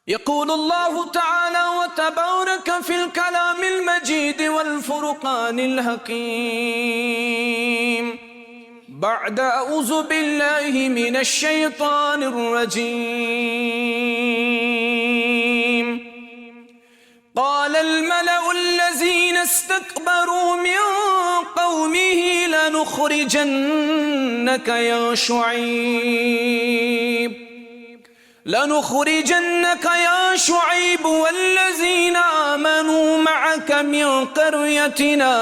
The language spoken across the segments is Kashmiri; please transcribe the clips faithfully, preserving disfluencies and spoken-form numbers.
يقول الله تعالى وتبارك في الكلام المجيد والفرقان الحكيم بعد أعوذ بالله من الشيطان الرجيم. قال الملأ الذين استكبروا من قومه لنخرجنك يا شعيب، لنخرجنك يا شعيب والذين آمنوا معك من قريتنا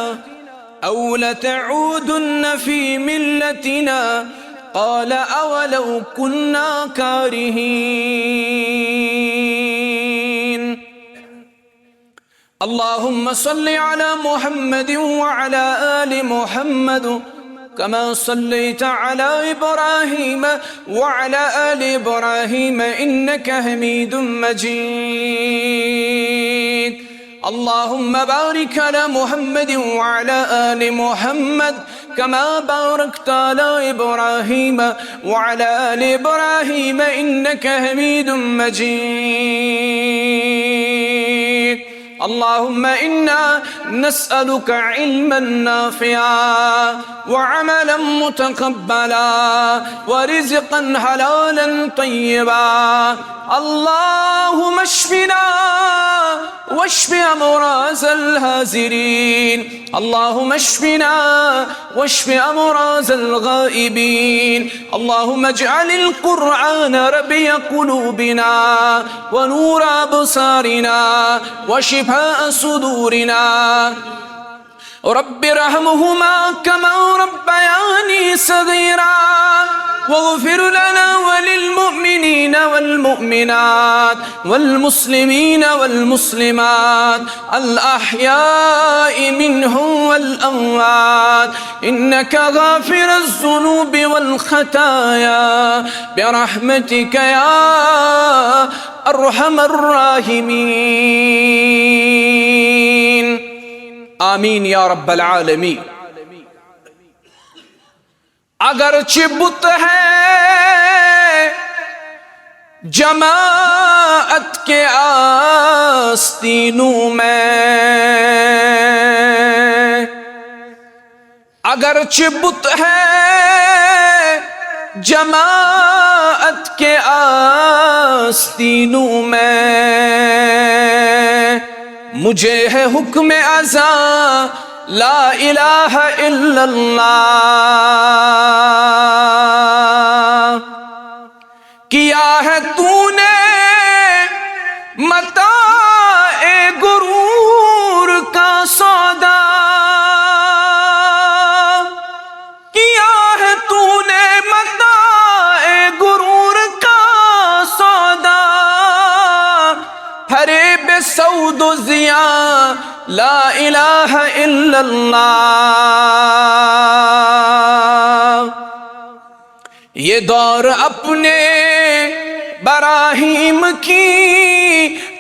أو لتعودن في ملتنا قال أولو كنا كارهين. اللهم صل على محمد وعلى آل محمد كما صليت على إبراهيم وعلى آل إبراهيم إنك حميد مجيد. اللهم بارك على محمد وعلى آل محمد كما باركت على إبراهيم وعلى آل إبراهيم إنك حميد مجيد. اللهم إنا نسألك علما نافعا وعملا متقبلا ورزقا حلالا طيبا. اللهم اشفنا واشف أمراض الحاضرين. اللهم اشفنا واشف أمراض الغائبين. اللهم اجعل القرآن ربيع قلوبنا ونور أبصارنا وشفاء صدورنا. رب ارحمهما كما ربياني صغيرا واغفر لنا وللمؤمنين والمؤمنات والمسلمين والمسلمات الأحياء منهم والأموات إنك غافر الذنوب والخطايا برحمتك يا أرحم الراحمين. آمین یا رب العالمین۔ اگرچہ بت ہے جماعت کے آستینوں میں، اگرچہ بت ہے جماعت کے آستینوں میں، مجھے ہے حکم ازاں لا الہ الا اللہ۔ کیا ہے تو نے متاع غرور کا سودا، کیا ہے تو نے متاع غرور کا سودا، فریب سود و ضیاع لا الہ الا اللہ۔ یہ دور اپنے براہیم کی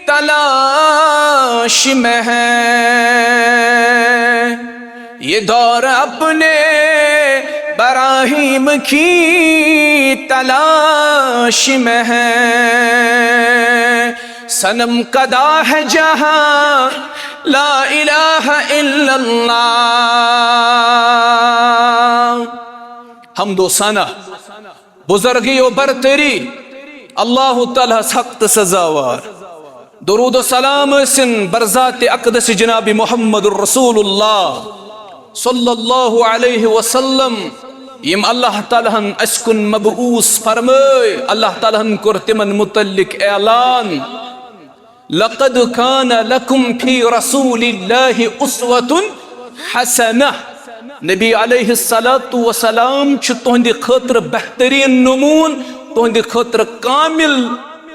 تلاش میں ہے، یہ دور اپنے براہیم کی تلاش میں ہے۔ صنم کدا ہے جہاں لا الہ الا اللہ۔ حمد و ثنا، بزرگی و برتری، اللہ تعالیٰ ہس حق تہٕ سزاوار۔ درود و سلام ٲسِن برذات اقدس جناب محمد رسول اللہ صلی اللہ علیہ وسلم، یم اللہ تعالیٰ ہن اسہِ کُن مبعوث فرمٲے۔ اللہ تعالیٰ ہن کوٚر تِمن متعلق اعلان، لقد کان لکم فی رسول اللہ اسوۃ حسنہ۔ نبی علیہ الصلوۃ والسلام چھُ تُہنٛدِ خٲطرٕ بہترین نمون، تُہنٛدِ خٲطرٕ کامل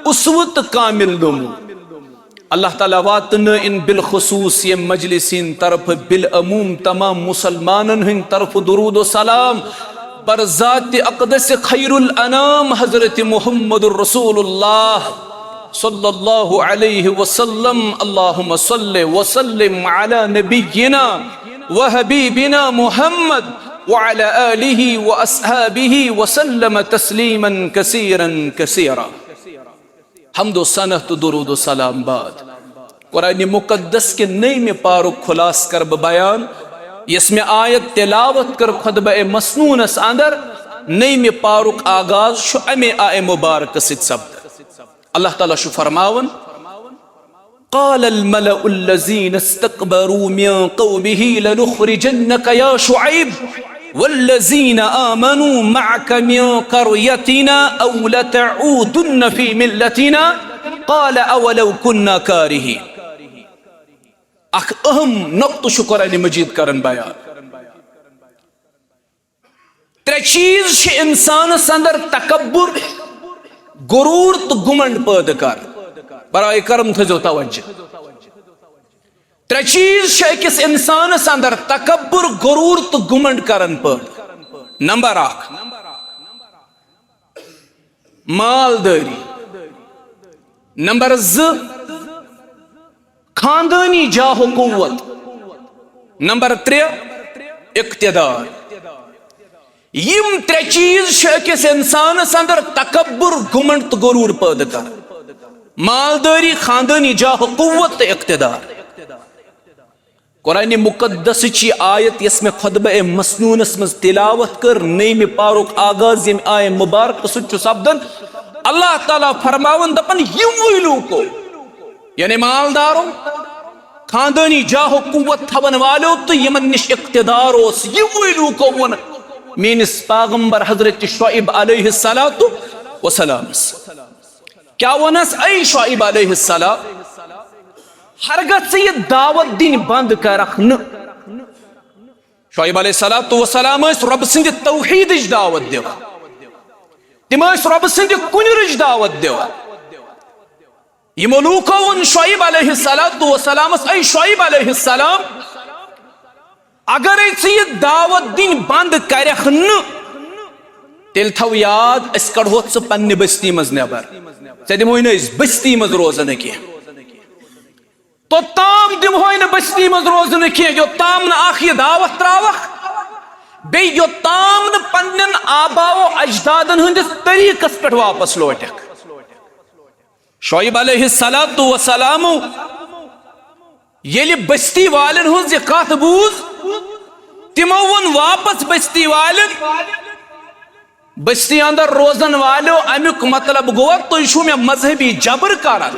اسوہ تہٕ کامل نمون۔ اللہ تعالیٰ واتنٲوِن بالخصوص ییٚمہِ مجلس ہٕنٛدِ طرفہٕ بالعموم تمام مسلمانن ہٕنٛدِ طرفہٕ درود و سلام برذات اقدس خیر الانام حضرت محمد رسول اللہ صلی اللہ علیہ وسلم۔ اللہم صل وسلم علی نبینا و حبیبنا محمد وعلی آلہ و اصحابہ وسلم تسلیما کثیرا کثیرا۔ حمد و ثنا تہٕ درود و سلام بعد۔ قرآن مقدس کہِ نٔیمہِ پارُک خلاصہٕ کَرٕ بہٕ بیان، یۄس مےٚ آیت تلاوت کٔر خطبہ مسنونس اندر۔ نٔیمہِ پارُک آغاز چھُ اَمے آیہِ مبارکہٕ سۭتۍ سپدان۔ اللہ تعالیٰ چھُ فرماوان، قال الملأ الذين استكبروا من قومه لنخرجنك يا شعيب والذين آمنوا معك من قريتنا أو لتعودن في ملتنا قال أولو كنا كارهين۔ اکھ اہم نقطہٕ چھُ قرآن مجید کران بیان۔ ترٛےٚ چیٖز چھِ اِنسانَس اندر تکبر، غرور تہٕ گُمنڈ پٲدٕ کران۔ برائے کرم تھٲیزیو توجہ۔ ترٛےٚ چیٖز چھِ أکِس اِنسانَس اندر تکبر، غرور تہٕ گُمنڈ کران پٲدٕ۔ نمبر اکھ، مالدٲری۔ نمبر زٕ، خاندٲنی جاہ و قوت۔ نمبر ترٛےٚ، اقتدار۔ یِم ترٛےٚ چیٖز چھِ أکِس اِنسانَس اندر تکبر، گُمنڈ تہٕ غرور پٲدٕ کران۔ مالدٲری، خاندٲنی جاہ و قوت تہٕ اقتدار۔ قرآن مقدس چی آیت یس مےٚ خطبہ مسنونس منٛز تلاوت کٔر، نٔیمہِ پارُک آغاز ییٚمہِ آیہِ مبارکہٕ سۭتۍ چھُ سپدان، اللہ تعالیٰ فرماوان دپان، یِموٕے لوٗکو، یعنی مالدارو، خاندٲنی جاہ و قوت تھاون والیو تہٕ یِمن نِش اقتدار اوس، یِموٕے لوٗکو ووٚن میٲنِس پیغمبر حضرت شعیب علیہ الصلوۃ والسلامس۔ کیٛاہ ووٚنس؟ اے شعیب علیہ السلام، ہرگاہ ژٕ یہِ دعوت دِنۍ بنٛد کرکھ نہٕ۔ شعیب علیہ الصلوۃ والسلام ٲسۍ رۄبہٕ سٕنٛدِ توحیٖدٕچ دعوت دِوان، تِم ٲسۍ رۄبہٕ سٕنٛدِ کُنرٕچ دعوت دِوان۔ یِمو لوٗکو ووٚن شعیب علیہ الصلوۃ والسلامس، اے شعیب علیہ السلام، اگرے ژٕ یہِ دعوت دِنۍ بنٛد کرکھ نہٕ، تیٚلہِ تھاو یاد، أسۍ کڑہوتھ ژٕ پننہِ بستی منٛز نٮ۪بر، ژےٚ دِمہوے نہٕ أسۍ بستی منٛز روزنہٕ کینٛہہ۔ توٚتام دِمہوے نہٕ بستی منٛز روزنہٕ کینٛہہ، یوٚتام نہٕ اکھ یہِ دعوت تراوکھ، بیٚیہِ یوٚتام نہٕ پننٮ۪ن آبا و اجدادن ہٕنٛدِس طریٖقس پٮ۪ٹھ واپس لوٹکھ۔ شعیب علیہ الصلوۃ والسلام ییٚلہِ بستی والٮ۪ن ہٕنٛز یہِ کتھ بوٗز، تِمو ووٚن واپس بستی والٮ۪ن، بستی اندر روزن والیو، امیُک مطلب گوٚو تُہۍ چھِو مےٚ مذہبی جبر کران۔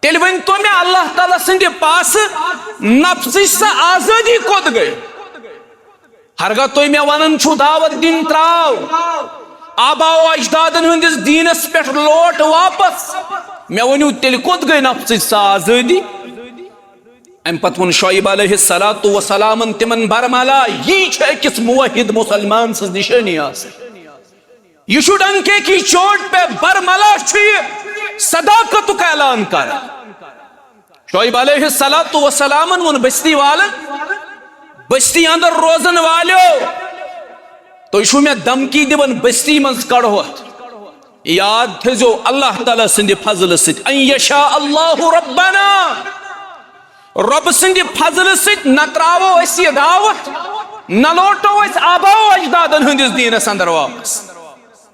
تیٚلہِ ؤنۍ تو مےٚ، اللہ تعالیٰ سٕنٛدِ پاسہٕ نفسٕچ سۄ آزٲدی کوٚت گٔے؟ ہرگاہ تُہۍ مےٚ ونان چھِو دعوت دِنۍ تراو، آبا و اجدادن ہٕنٛدِس دیٖنس پٮ۪ٹھ لوٹ واپس، مےٚ ؤنِو تیٚلہِ کوٚت گٔے نفسٕچ سۄ آزٲدی؟ امہِ پتہٕ ووٚن شعیب علیہ الصلوۃ والسلامن تِمن، برملا، یی چھِ أکِس موحد مسلمان سٕنٛز نشٲنی آسان۔ یہِ چھُ ڈنکے کی چوٹ پہ برملا چھُ یہِ صداقتُک اعلان کران۔ شعیب علیہ الصلوۃ والسلامن ووٚن بستی والن، بستی اندر روزن والیو، تُہۍ چھِو مےٚ دھمکی دِوان بستی منٛز کڑہوتھ۔ یاد تھٲیزیو اللہ تعالیٰ سٕنٛدِ فضلہٕ سۭتۍ، ان یشاء اللہ ربنا، رۄبہٕ سٕنٛدِ فضلہٕ سۭتۍ نہ تراوو أسۍ یہِ دعوت، نہ لوٹو أسۍ آبا و اجدادن ہٕنٛدِس دیٖنس اندر واپس،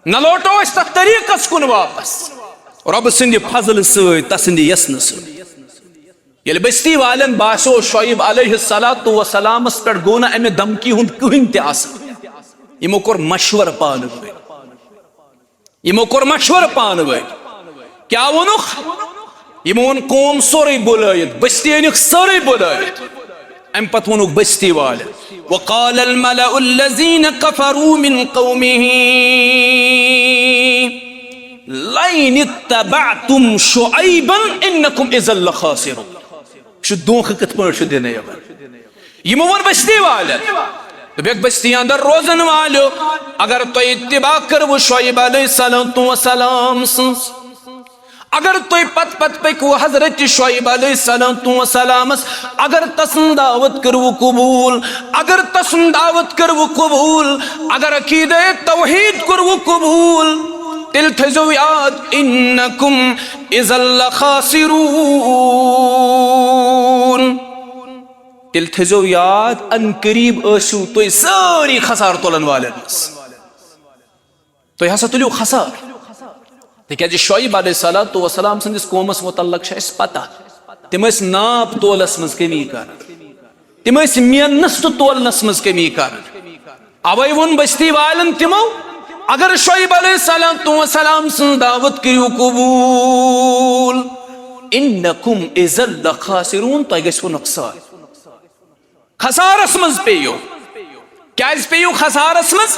نہ لوٹو أسۍ تتھ طریٖقس کُن واپس۔ رۄبہٕ سٕنٛدِ فضلہٕ سۭتۍ، تسٕنٛدِ یژھنہٕ سۭتۍ۔ ییٚلہِ بستی والٮ۪ن باسیو شعیب علیہ الصلوۃ والسلامس پٮ۪ٹھ گوٚو نہٕ امہِ دھمکی ہُنٛد کٕہٕنۍ تہِ اثر، یِمو کوٚر مشورٕ پانہٕ ؤنۍ۔ یِمو کوٚر مشورٕ پانہٕ ؤنۍ۔ کیٛاہ ووٚنُکھ؟ یِمو ووٚن قوم سورُے بُلٲیِتھ، بستی أنِکھ سٲرٕے بُلٲیِتھ۔ امہِ پتہٕ ووٚنُکھ بستی والٮ۪ن، وقال الملأ الذين كفروا من قومه لئن اتبعتم شعيبا إنكم إذا لخاسرون۔ چھُ دھوکہٕ کِتھ پٲٹھۍ چھُ دِنہٕ یِوان؟ یِمو ووٚن بستی والٮ۪ن، دوٚپُکھ، بستی اندر روزن والیو، اگر تۄہہِ اتباع کٔروٕ شعیب علیہ الصلوۃ والسلام سٕنٛز، اگر تُہۍ پتہٕ پتہٕ پٔکِو حضرت شعیب علیہ الصلوۃ والسلامس، اگر تسُنٛد دعوت کٔروٕ قبوٗل، اگر تسُنٛد دعوت کٔروٕ قبوٗل، اگر عقیدہ توحید کوٚروٕ قبوٗل، تیٚلہِ تھٲیزیو یاد، انکم اذا لخاسرون۔ تیٚلہِ تھٲیزیو یاد، ان قریب ٲسِو تُہۍ سٲری خسار تُلن والٮ۪ن منٛز۔ تُہۍ ہسا تُلِو خسار۔ تِکیازِ شعیب علیہ الصلوۃ والسلام سٕنٛدِس قومس متعلق چھِ اَسہِ پتہ، تِم ٲسۍ ناپ تولس منٛز کمی کران، تِم ٲسۍ مینس تہٕ تولنس منٛز کمی کران۔ اوے ووٚن بستی والٮ۪ن تِمو، اگر شعیب علیہ الصلوۃ والسلام سٕنٛز دعوت کٔرِو قبول، انکم اذا لخاسرون، تۄہہِ گژھِوٕ نۄقصان۔ خسارس منٛز پیٚیِو۔ کیازِ پیٚیِو خسارس منٛز؟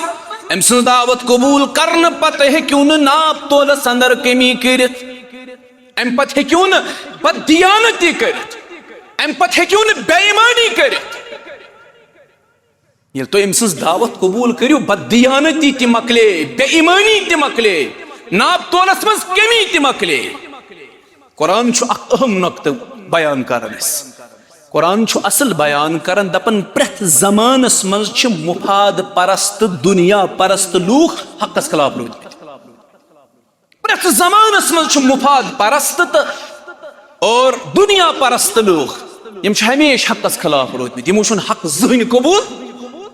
أمۍ سٕنٛز دعوت قبول کرنہٕ پتہٕ ہیٚکِو نہٕ ناپ تولس اندر کمی کٔرِتھ۔ امہِ پتہٕ ہیٚکِو نہٕ بددیانتی کٔرِتھ۔ امہِ پتہٕ ہیٚکِو نہٕ بے ایمٲنی کٔرِتھ۔ ییٚلہِ تُہۍ أمۍ سٕنٛز دعوت قبول کٔرِو، بددیانتی تہِ مۄکلے، بے ایمٲنی تہِ مۄکلے، ناپ تولس منٛز کمی تہِ مۄکلے۔ قرآن چھُ اکھ اہم نقطہٕ بیان کران اَسہِ۔ قرآن چھُ اصل بیان کران، دپان پرٛٮ۪تھ زمانس منٛز چھِ مفاد پرست، دنیا پرست لوٗکھ حقس خلاف روٗدمٕتۍ۔ پرٛٮ۪تھ زمانس منٛز چھِ مفاد پرست تہٕ اور دنیا پرست لوٗکھ، یِم چھِ ہمیشہِ حقس خلاف روٗدمٕتۍ۔ یِمو چھُنہٕ حق زٕہٕنۍ قبول،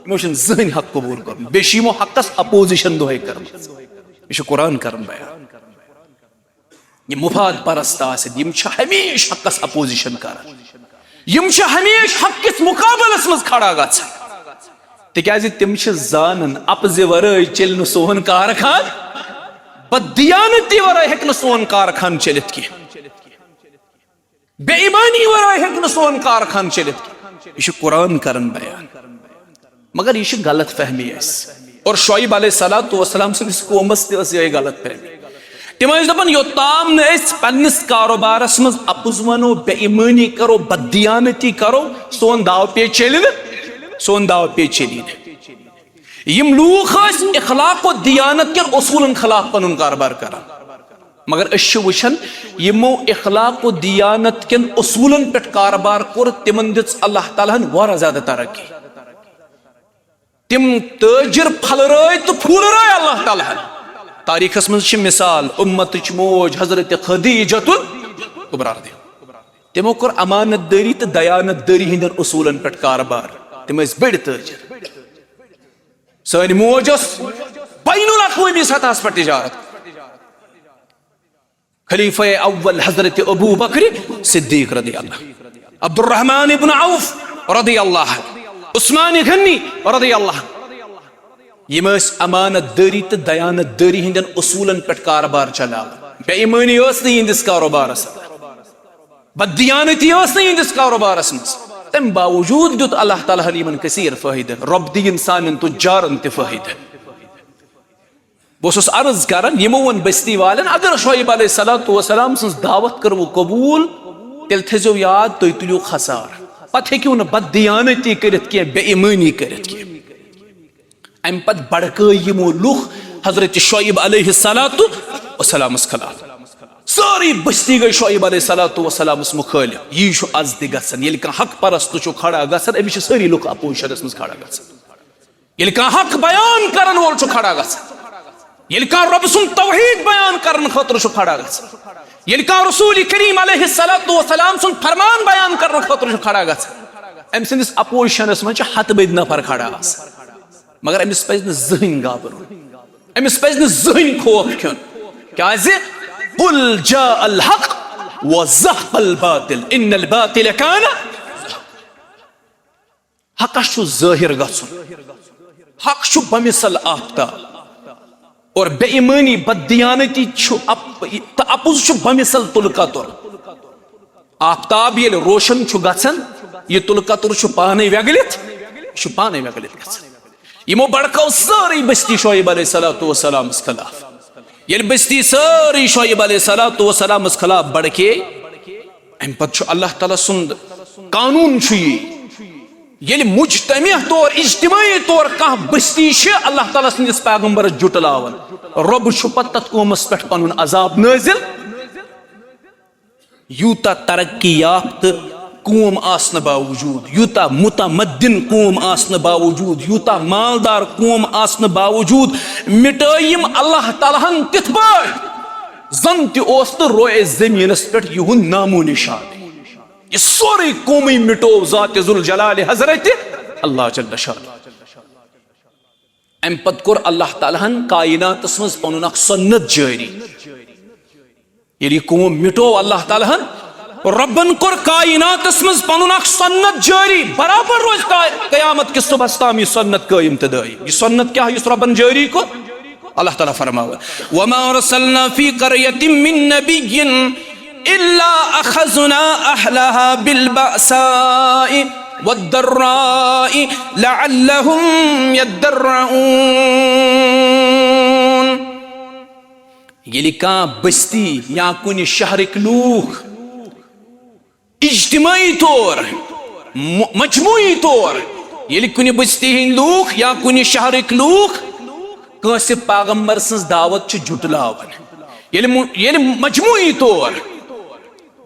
یِمو چھُنہٕ زٕہٕنۍ حق قبول کوٚرمُت، بیٚیہِ چھِ یِمو حقس اپوزیشن دۄہے کٔرمٕژ۔ یہِ چھُ قرآن کران بیان۔ یِم مفاد پرست آسن، یِم چھِ ہمیشہِ حقس اپوزیشن کران، یِم چھِ ہمیشہِ حق کِس مقابلس منٛز کھڑا گژھان، تِکیازِ تِم چھِ زانان اپزِ ورٲے چلہِ نہٕ سون کارخان، بددیانتی ورٲے ہیٚکہِ نہٕ سون کارخان چلِتھ کینٛہہ، بے ایمٲنی ورٲے ہیٚکہِ نہٕ سون کارخان چلِتھ کینٛہہ۔ یہِ چھُ قرآن کران بیان۔ مگر یہِ چھِ غلط فہمی اَسہِ۔ اور شعیب علیہ الصلوۃ والسلام سٕنٛدِس قومس تہِ ٲس یِہے غلط فہمی۔ تِم ٲسۍ دَپان، یوٚتام نہٕ أسۍ پننِس کاروبارس منٛز اَپُز وَنو، بے ایمٲنی کرو، بددیانتی کرو، سون داو پیچ چلہِ نہٕ، سون داو پیچ چلی نہٕ۔ یِم لوٗکھ ٲسۍ اخلاق و دیانت کٮ۪ن اصوٗلن خلاف پنُن کاربار کران۔ مگر أسۍ چھِ وٕچھان، یِمو اخلاق و دیانت کٮ۪ن اصوٗلن پٮ۪ٹھ کاربار کوٚر، تِمن دِژ اللہ تعالیٰ ہن واریاہ زیادٕ ترقی۔ تِم تٲجر پھلرٲے تہٕ پھوٗلرٲے اللہ تعالیٰ ہن۔ تاریخس منٛز چھِ مثال، امتٕچ موج حضرت خدیجۃ الکبریٰ رضی اللہ عنہا۔ تِمو کوٚر امانت دٲری تہٕ دیانت دٲری ہٕنٛدٮ۪ن اصوٗلن پٮ۪ٹھ کاربار۔ تِم ٲسۍ بٔڑۍ تٲجر۔ سٲنۍ موج ٲس بین الاقوٲمی سطحس پٮ۪ٹھ تجارت۔ خلیفہ اول حضرت ابو بکر صدیق رضی اللہ، عبدالرحمن ابن عوف رضی اللہ عنہ، عثمان غنی رضی اللہ عنہ۔ یِم ٲسۍ امانت دٲری تہٕ دیانت دٲری ہٕنٛدٮ۪ن اصوٗلن پٮ۪ٹھ کاربار چلاوان۔ بے ایمٲنی ٲس نہٕ یِہنٛدِس کاروبارس اندر، بددیانتی ٲس نہٕ یِہنٛدِس کاروبارس منٛز۔ تمہِ باوجوٗد دیُت اللہ تعالیٰ ہن یِمن کثیر فٲیدٕ، رۄب دِیِن سانٮ۪ن تُجارن تہِ فٲیدٕ۔ بہٕ اوسُس عرض کران، یِمو ووٚن بستی والٮ۪ن، اگر شعیب علیہ الصلوۃ والسلام سٕنٛز دعوت کٔروٕ قبوٗل، تیٚلہِ تھٲیزیو یاد، تُہۍ تُلِو خسارٕ۔ پتہٕ ہیٚکِو نہٕ بددیانتی کٔرِتھ کینٛہہ، بے ایمٲنی کٔرِتھ کینٛہہ۔ امہِ پتہٕ بڑکٲے یِمو لُکھ حضرت شعیب علیہ الصلوۃ والسلامس خلاف۔ سٲرٕے بستی گٔے شعیب علیہ الصلوۃ والسلامس مخٲلف۔ یی چھُ از تہِ گژھان، ییٚلہِ کانٛہہ حق پرست چھُ کھڑا گژھان، أمِس چھِ سٲری لُکھ اپوزیشنس منٛز کھڑا گژھان۔ ییٚلہِ کانٛہہ حق بیان کرن وول چھُ کھڑا گژھان، ییٚلہِ کانٛہہ رۄب سُنٛد توحید بیان کرنہٕ خٲطرٕ چھُ کھڑا گژھان، ییٚلہِ کانٛہہ رسول کریم علیہ الصلوۃ والسلام سُنٛد فرمان بیان کرنہٕ خٲطرٕ چھُ کھڑا گژھان، أمۍ سٕنٛدِس اپوزیشنس منٛز چھِ ہتہٕ بٔدۍ نفر کھڑا آسان۔ مگر أمِس پزِ نہٕ زٕہٕنۍ گابرُن، أمِس پزِ نہٕ زٕہٕنۍ خوف کھیوٚن۔ کیازِ؟ قل جاء الحق وزهق الباطل ان الباطل كان، حقس چھُ ظٲہِر گژھُن۔ حق چھُ بمثل آفتاب۔ اور بے ایمٲنی، بددیانتی چھُ اپ-، تہٕ اپُز چھُ بمثل تُلہٕ کتُر۔ آفتاب ییٚلہِ روشن چھُ گژھان، یہِ تُلہٕ کتُر چھُ پانے وٮ۪گلِتھ، یہِ چھُ پانے وٮ۪گلِتھ گژھان۔ یِمو بڑکٲو سٲرٕے بستی شعیب علیہ الصلوۃ والسلامس خلاف۔ ییٚلہِ بستی سٲرٕے شعیب علیہ الصلوۃ والسلامس خلاف بڑکے، امہِ پتہٕ چھُ اللہ تعالیٰ سُنٛد قانوٗن چھُ یی، ییٚلہِ مجتمع طور، اجتماعی طور کانٛہہ بستی چھِ اللہ تعالیٰ سٕنٛدِس پیغمبرس جُٹلاوان، رۄب چھُ پتہٕ تتھ قومس پٮ۪ٹھ پنُن عذاب نٲزِل۔ یوٗتاہ ترقی یافتہٕ قوم آسنہٕ باوجوٗد، یوٗتاہ متمدن قوم آسنہٕ باوجوٗد، یوٗتاہ مالدار قوم آسنہٕ باوجوٗد، مِٹٲے یِم اللہ تعالیٰ ہن تِتھ پٲٹھۍ زن تہِ اوس نہٕ روئے زٔمیٖنس پٮ۪ٹھ یِہُنٛد نامو نشان۔ یہِ سورُے قومٕے مِٹوو ذات ذوالجلال حضرت اللہ جل شانہ۔ امہِ پتہٕ کوٚر اللہ تعالیٰ ہن کائناتس منٛز پنُن اکھ سنت جٲری۔ ییٚلہِ یہِ قوم مِٹو، اللہ تعالیٰ ہن، رۄبن کوٚر کائناتس منٛز پنُن اکھ سنت جٲری، برابر روزِ کا-، قیامت کِس صبحس تام یہِ سنت قٲیِم تہٕ دٲیِم۔ یہِ سنت کیٛاہ یُس رۄبن جٲری کوٚر؟ اللہ تعالیٰ فرماوان، وما ارسلنا فی قریۃ من نبی الا اخذنا اہلہا بالبأساء والضراء لعلهم یضرعون۔ ییٚلہِ کانٛہہ بستی یا کُنہِ شہرٕکۍ لوٗکھ اجتماعی طور، م-، مجموعی طور، ییٚلہِ کُنہِ بستی ہٕنٛدۍ لوٗکھ یا کُنہِ شہرٕکۍ لوٗکھ کٲنٛسہِ پیغمبر سٕنٛز دعوت چھِ جُٹلاوان، ییٚلہِ مُ-، ییٚلہِ مجموعی طور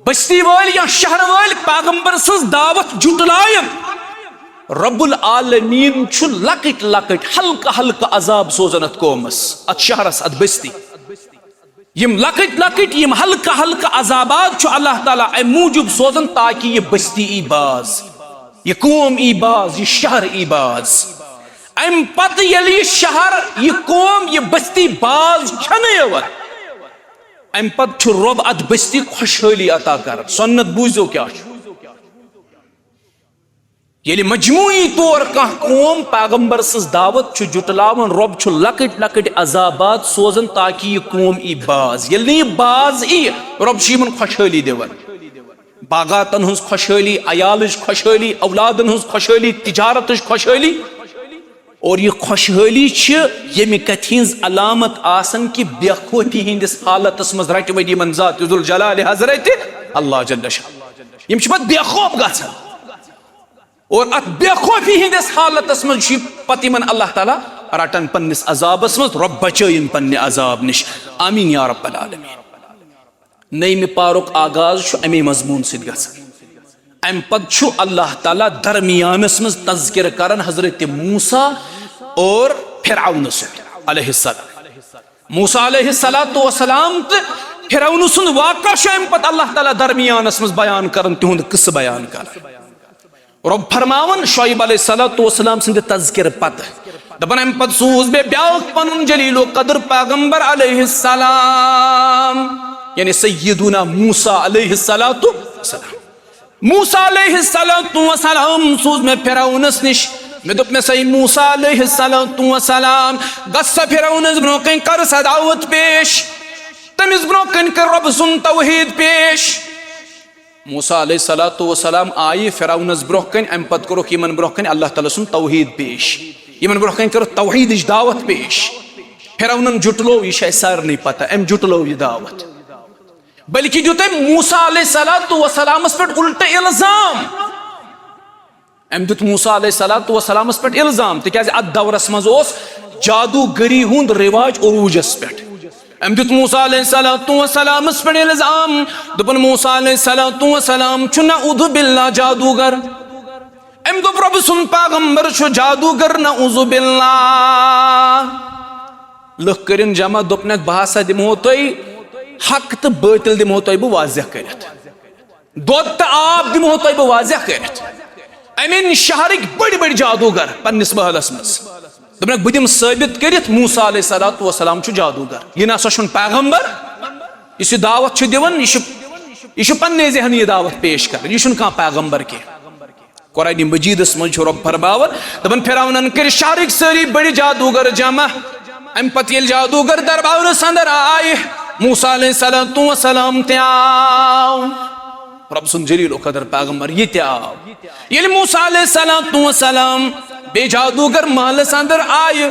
بستی وٲلۍ یا شہر وٲلۍ پیغمبر سٕنٛز دعوت جُٹلایَن، رب العالمین چھُ لۄکٕٹۍ لۄکٕٹۍ ہلکہٕ ہلکہٕ عذاب سوزان اتھ قومس، اتھ شہرس، اتھ بستی۔ یِم لۄکٕٹۍ لۄکٕٹۍ، یِم ہلکہٕ ہلکہٕ عذابات چھُ اللہ تعالیٰ امہِ موٗجوٗب سوزان تاکہ یہِ بستی ای باز، یہِ قوم ای باز، یہِ شہر ای باز۔ امہِ پتہٕ ییٚلہِ یہِ شہر، یہِ قوم، یہِ بستی باز چھنہٕ یِوان، امہِ پتہٕ چھُ رۄب اتھ بستی خۄشحٲلی عطا کران۔ سنت بوٗزِو کیٛاہ چھُ۔ ییٚلہِ مجموعی طور کانٛہہ قوم پیغمبر سٕنٛز دعوت چھُ جُٹلاوان، رۄب چھُ لۄکٕٹۍ لۄکٕٹۍ عذابات سوزان تاکہ یہِ قوم ای باز۔ ییٚلہِ نہٕ یہِ باز ای، رۄب چھُ یِمن خۄشحٲلی دِوان، باغاتن ہٕنٛز خۄشحٲلی، عیالٕچ خۄشحٲلی، اولادن ہٕنٛز خۄشحٲلی، تجارتٕچ خۄشحٲلی۔ اور یہِ خۄشحٲلی چھِ ییٚمہِ کتھِ ہٕنٛز علامت آسان کہِ بے خوفی ہٕنٛدِس حالتس منٛز رٹہِ وۄنۍ یِمن ذات ذوالجلال حضرت اللہ جل شانہ۔ یِم چھِ پتہٕ بے خوف گژھان۔ اور اتھ بے خوفی ہٕنٛدِس حالتس منٛز چھُ پتہٕ یِمن اللہ تعالیٰ رٹان پننِس عذابس منٛز۔ رۄب بچٲیِن پننہِ عذاب نِش، آمین یا رب العالمین۔ نٔیمہِ پارُک آغاز چھُ اَمے مضموٗن سۭتۍ گژھان۔ اَمہِ پتہٕ چھُ اللہ تعالیٰ درمیانس منٛز تذکرٕ کران حضرت موسیٰ اور فرعون سُنٛد علیہ السلام۔ موسیٰ علیہ الصلوۃ والسلام تہٕ فرعون سُنٛد واقعہ چھُ اَمہِ پتہٕ اللہ تعالیٰ درمیانس منٛز بیان کران، تِہُنٛد قصہٕ بیان کران۔ رۄب فرماوان شعیب علیہ الصلوۃ والسلام سٕنٛدِ تذکرٕ پتہٕ، دپان، اَمہِ پتہٕ سوٗز مےٚ بیٛاکھ پنُن جلیل القدر پیغمبر علیہ السلام، یعنی سیدنا موسیٰ علیہ الصلوۃ والسلام۔ موسیٰ علیہ الصلوۃ والسلام سوٗز مےٚ فرعونس نِش۔ مےٚ دوٚپ، مےٚ سا موسیٰ علیہ الصلوۃ والسلام، گژھ سا فرعونس برونٛہہ کنہِ، کر سا دعوت پیش، تٔمِس برونٛہہ کنہِ کر رۄب سُنٛد توحید پیش۔ موسیٰ علیہ الصلوۃ والسلام آیہِ فرعونس برونٛہہ کنہِ، امہِ پتہٕ کوٚرُکھ یِمن برونٛہہ کنہِ اللہ تعالیٰ سُنٛد توحید پیش، یِمن برونٛہہ کنہِ کٔرٕکھ توحیدٕچ دعوت پیش۔ فرعونن جُٹلو، یہِ چھِ اسہِ سارنٕے پتہ، أمۍ جُٹلو یہِ دعوت۔ بلکہِ دیُت أمۍ موسیٰ علیہ الصلوۃ والسلامس پٮ۪ٹھ الٹہٕ الزام۔ أمۍ دیُت موسیٰ علیہ الصلوۃ والسلامس پٮ۪ٹھ الزام، تِکیازِ اتھ دورس منٛز اوس جادوگری ہُنٛد رواج عروجس پٮ۪ٹھ۔ أمۍ دیُت موسیٰ علیہ الصلوۃ والسلامس پٮ۪ٹھ الزام، دوٚپُن، موسیٰ علیہ الصلوۃ والسلام چھُ نعوذ باللہ جادوگر۔ أمۍ دوٚپ، رۄبہٕ سُنٛد پیغمبر چھُ جادوگر، نعوذ باللہ۔ لُکھ کٔرِن جمع، دوٚپنکھ، بہٕ ہسا دِمہو تۄہہِ حق تہٕ بٲطِل دِمہو تۄہہِ بہٕ واضح کٔرِتھ۔ دۄد تہٕ آب دِمہو تۄہہِ بہٕ واضح کٔرِتھ۔ أمۍ أنۍ شہرٕکۍ بٔڑۍ بٔڑۍ جادوگر پننِس محلس منٛز۔ دوٚپنکھ، بہٕ دِمہٕ ثٲبت کٔرِتھ، موسیٰ علیہ الصلوۃ والسلام چھُ جادوگر۔ یہِ نہ سا چھُنہٕ پیغمبر۔ یُس یہِ دعوت چھُ دِوان، یہِ چھُ، یہِ چھُ پننے ذہنہٕ یہِ دعوت پیش کران۔ یہِ چھُنہٕ کانٛہہ پیغمبر کینٛہہ۔ قرآن مجیدس منٛز چھُ رۄب فرماوان، دپان، فرعونن کٔرۍ شہرٕکۍ سٲری بٔڑۍ جادوگر جمع۔ امہِ پتہٕ ییٚلہِ جادوگر دربارس اندر آے، موسیٰ علیہ الصلوۃ والسلام تہِ آو۔ رۄب سُنٛد جلیل القدر پیغمبر یہِ تہِ آو۔ ییٚلہِ موسیٰ علیہ الصلوۃ والسلام بیٚیہِ جادوگر محلس اندر آیہِ،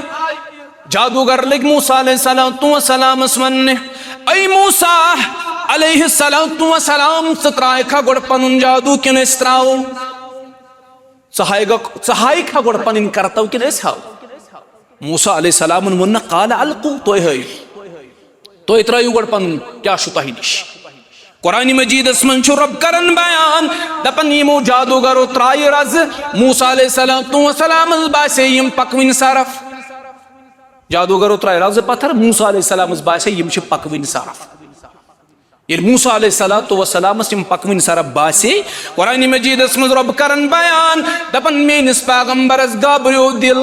جادوگر لٔگۍ موسیٰ علیہ الصلوۃ والسلامس وننہِ، اے موسیٰ علیہ الصلوۃ والسلام، ژٕ ترٛاوکھا گۄڈٕ پنُن جادو کِنہٕ أسۍ ترٛاوو؟ ژٕ ہایکھا، ژٕ ہایکھا گۄڈٕ پنٕنۍ کرتو کِنہٕ أسۍ ہاوو؟ موسیٰ علیہ السلامن ووٚن نہٕ، قال القوا، تُہۍ ہٲیِو، تُہۍ ترٛٲیِو گۄڈٕ پنُن کیٛاہ چھُ تۄہہِ نِش۔ قرآن مجیدس منٛز چھُ رۄب کران بیان، دپان، یِمو جادوگرو ترٛایہِ رزٕ، موسیٰ علیہ الصلوۃ والسلامس باسے یِم پکوٕنۍ صرف۔ جادوگرو ترٛایہِ رزٕ پتھر، موسیٰ علیہ السلامس باسے یِم چھِ پکوٕنۍ صرف۔ ییٚلہِ موسیٰ علیہ الصلوۃ والسلامس یِم پکوٕنۍ صرف باسے، قرآن مجیدس منٛز رۄب کران بیان، دپان، میٲنِس پیغمبرس گابریو دِل۔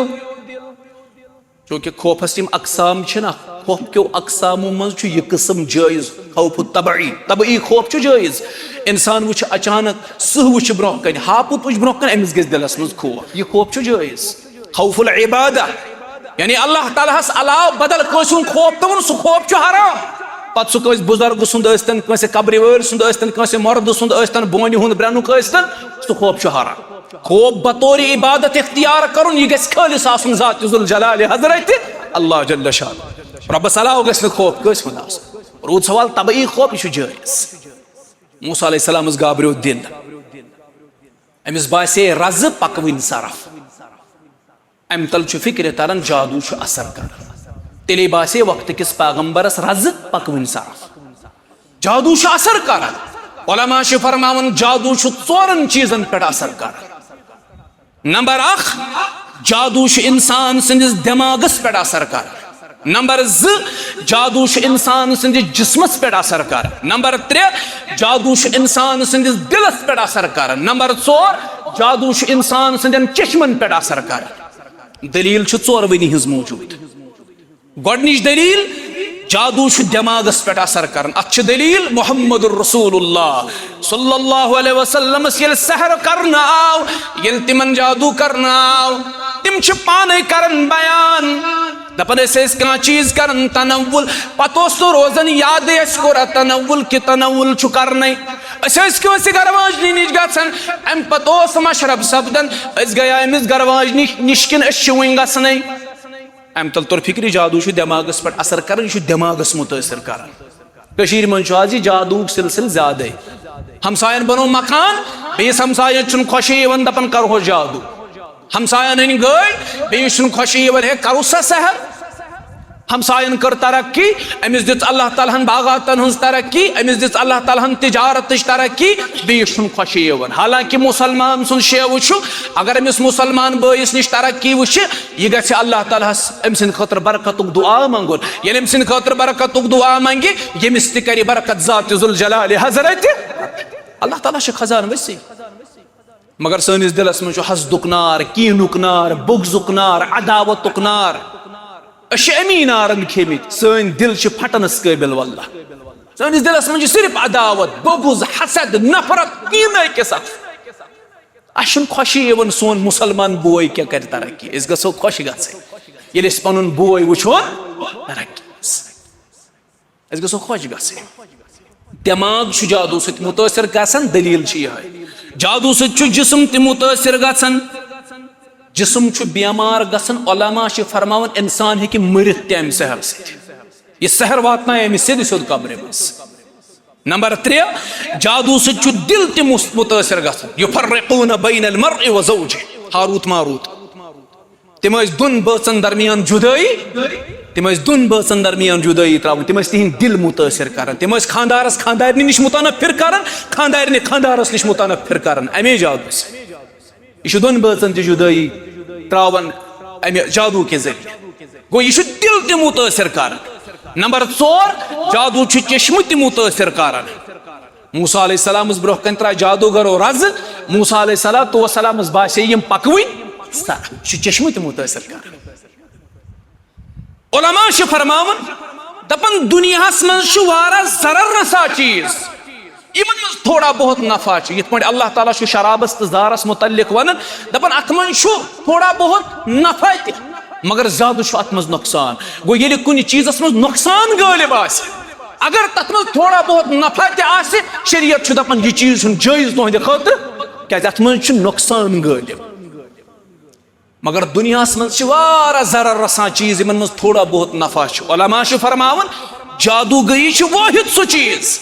چونکہ خوفس یِم اقسام چھِنہ، خوف کیو اقسامو منٛز چھُ یہِ قٕسم جٲیز، خوف طبعی، طبعی خوف چھُ جٲیز۔ انسان وٕچھِ اچانک سٕہہ وٕچھِ برونٛہہ کنہِ، ہاپُت وٕچھِ برونٛہہ کنہِ، أمِس گژھِ دِلس منٛز خوف، یہِ خوف چھُ جٲیز۔ خوف العبادہ، یعنی اللہ تعالیٰ ہس علاوٕ بدل کٲنٛسہِ ہُنٛد خوف تھاوُن، سُہ خوف چھُ حرام۔ پتہٕ سُہ کٲنٛسہِ بُزرگہٕ سُنٛد ٲسۍتن، کٲنٛسہِ قبرِ وٲلۍ سُنٛد ٲسۍتن، کٲنٛسہِ مردٕ سُنٛد ٲسۍتن، بونہِ ہُنٛد برٛنُک ٲسۍتن، سُہ خوف چھُ حرام۔ خوف بطور عبادت اختیار کرُن، یہِ گژھِ خٲلص آسُن ذات ذوالجلال حضرت اللہ جل شانہ۔ رۄبس علاوٕ گژھِ نہٕ خوف کٲنٛسہِ ہُنٛد آسُن۔ روٗد سوال طبعی خوف، یہِ چھُ جٲیز۔ موسیٰ علیہ السلامس گابریو دِل، أمِس باسے رزٕ پکوٕنۍ صرف۔ امہِ تل چھُ فکرِ تران جادو چھُ اثر کران۔ تیٚلے باسے وقتہٕ کِس پیغمبرس رزٕ پکوٕنۍ صرف۔ جادو چھُ اثر کران۔ علماء چھِ فرماوان جادو چھُ ژورن چیٖزن پٮ۪ٹھ اثر کران۔ نمبر اکھ، جادو چھُ انسان سٕنٛدِس دٮ۪ماغس پٮ۪ٹھ اثر کران۔ نمبر زٕ، جادو چھُ انسان سٕنٛدِس جسمس پٮ۪ٹھ اثر کران۔ نمبر ترٛےٚ، جادو چھُ انسان سٕنٛدِس دِلس پٮ۪ٹھ اثر کران۔ نمبر ژور، جادو چھُ انسان سٕنٛدٮ۪ن چشمن پٮ۪ٹھ اثر کران۔ دلیل چھِ ژورؤنی ہٕنٛز موجود۔ گۄڈٕنِچ دلیل، جادو چھُ دٮ۪ماغس پٮ۪ٹھ اثر کران۔ اتھ چھِ دلیل محمد رسول اللہ صلی اللہ علیہ وسلمس ییٚلہِ سحر کرنہٕ آو، ییٚلہِ تِمن جادو کرنہٕ آو، تِم چھِ پانے کران بیان، دپان، أسۍ ٲسۍ کانٛہہ چیٖز کران تنول، پتہٕ اوس نہٕ روزان یادٕے، اَسہِ کوٚر اتھ تنول کہِ تنول چھُ کرنَے۔ أسۍ ٲسۍ کٲنٛسہِ گرٕ واجنہِ نِش گژھان، امہِ پتہٕ اوس مشرب سپدان، أسۍ گٔیے أمِس گرٕ واجنہِ نِش کِنہٕ أسۍ چھِ وُنہِ گژھنَے؟ امہِ تل توٚر فکرِ، جادو چھُ دٮ۪ماغس پٮ۪ٹھ اثر کران، یہِ چھُ دٮ۪ماغس مُتٲثر کران۔ کٔشیٖرِ منٛز چھُ آز یہِ جادوٗہُک سلسلہٕ زیادَے۔ ہمساین بنوو مکان، بیٚیِس ہمساین چھُنہٕ خۄشی یِوان، دپان، کرہوس جادو۔ ہمساین أنۍ گٲڑۍ، بیٚیِس چھُنہٕ خۄشی یِوان، ہے، کرو سا سحر۔ ہمساین کٔر ترقی، أمِس دِژ اللہ تعالیٰ ہن باغاتن ہٕنٛز ترقی، أمِس دِژ اللہ تعالیٰ ہن تجارتٕچ ترقی، بیٚیِس چھُنہٕ خۄشی یِوان۔ حالانکہ مسلمان سُنٛد شیوٕ چھُ، اگر أمِس مسلمان بٲیِس نِش ترقی وٕچھِ، یہِ گژھِ اللہ تعالیٰ ہس أمۍ سٕنٛدِ خٲطرٕ برکتُک دُعا منٛگُن۔ ییٚلہِ أمۍ سٕنٛدِ خٲطرٕ برکتُک دُعا منٛگہِ، ییٚمِس تہِ کرِ برکت ذات ذوالجلال حضرت۔ اللہ تعالیٰ چھُ خزانہٕ وسیع۔ مگر سٲنِس دِلس منٛز چھُ حسدُک نار، کینُک نار، بغضُک نار، عداوتُک نار۔ أسۍ چھِ اَمی نارن کھیٚمٕتۍ۔ سٲنۍ دِل چھِ پھٹنس قٲبل، واللہ۔ سٲنِس دِلس منٛز چھِ صرف عداوت، بغض، حسد، نفرت، کینہٕ أکِس اکھ۔ اَسہِ چھُنہٕ خۄشی یِوان سون مُسلمان بوے کیٛاہ کرِ ترقی۔ أسۍ گژھو خۄش گژھٕنۍ ییٚلہِ أسۍ پنُن بوے وٕچھون ترقی۔ أسۍ گژھو خۄش گژھٕنۍ۔ دٮ۪ماغ چھُ جادوٗ سۭتۍ مُتٲثر گژھان، دٔلیٖل چھِ یِہوٚے۔ جادوٗ سۭتۍ چھُ جسم تہِ مُتٲثر گژھان، جسم چھُ بٮ۪مار گژھان۔ علماء چھِ فرماوان، انسان ہیٚکہِ مٔرِتھ تہِ اَمہِ سحر سۭتۍ۔ یہِ سحر واتنایہِ أمِس سیٚدِ سیوٚد قبرِ منٛز۔ نمبر ترٛےٚ، جادوٗ سۭتۍ چھُ دِل تہِ مُس-، مُتٲثر گژھان۔ یفرقون بین المرء و زوجہ، ہاروت ماروت۔ تِم ٲسۍ دۄن بٲژن درمیان جدٲیی، تِم ٲسۍ دۄن بٲژن درمیان جدٲیی تراوان، تِم ٲسۍ تِہنٛدۍ دِل مُتٲثر کران، تِم ٲسۍ خاندارس خاندارنہِ نِش متنفر کران، خاندارنہِ خاندارس نِش متنفر کران، امے جادوٗ سۭتۍ۔ یہِ چھُ دۄن بٲژن تہِ جدٲیی تراوان امہِ جادوٗ کہِ ذٔریعہٕ۔ گوٚو، یہِ چھُ دِل تہِ مُتٲثر کران۔ نمبر ژور، جادوٗ چھُ چشمہٕ تہِ مُتٲثر کران۔ موسیٰ علیہ السلامس برونٛہہ کنہِ ترایہِ جادوٗگرو رزٕ، موسیٰ علیہ الصلوۃ والسلامس باسے یِم پکوٕنۍ سرد۔ یہِ چھُ چشمہٕ تہِ مُتٲثر کران۔ علماء چھِ فرماوان، دپان، دُنیاہس منٛز چھُ واریاہ ضرر رسا چیٖز، یِمن منٛز تھوڑا بہت نفع چھُ۔ یِتھ پٲٹھۍ اللہ تعالیٰ چھُ شرابس تہٕ زہرس متعلق ونان، دپان، اتھ منٛز چھُ تھوڑا بہت نفع تہِ، مگر زیادٕ چھُ اتھ منٛز نۄقصان۔ گوٚو، ییٚلہِ کُنہِ چیٖزس منٛز نۄقصان غٲلب آسہِ، اگر تتھ منٛز تھوڑا بہت نفع تہِ آسہِ، شریعت چھُ دپان، یہِ چیٖز چھُنہٕ جٲیز تُہنٛدِ خٲطرٕ، کیازِ اتھ منٛز چھُ نۄقصان غٲلب۔ مگر دُنیاہس منٛز چھِ واریاہ ضرر رسان چیٖز، یِمن منٛز تھوڑا بہت نفع چھُ۔ علماء چھِ فرماوان، جادوگری چھِ وٲحد سُہ چیٖز،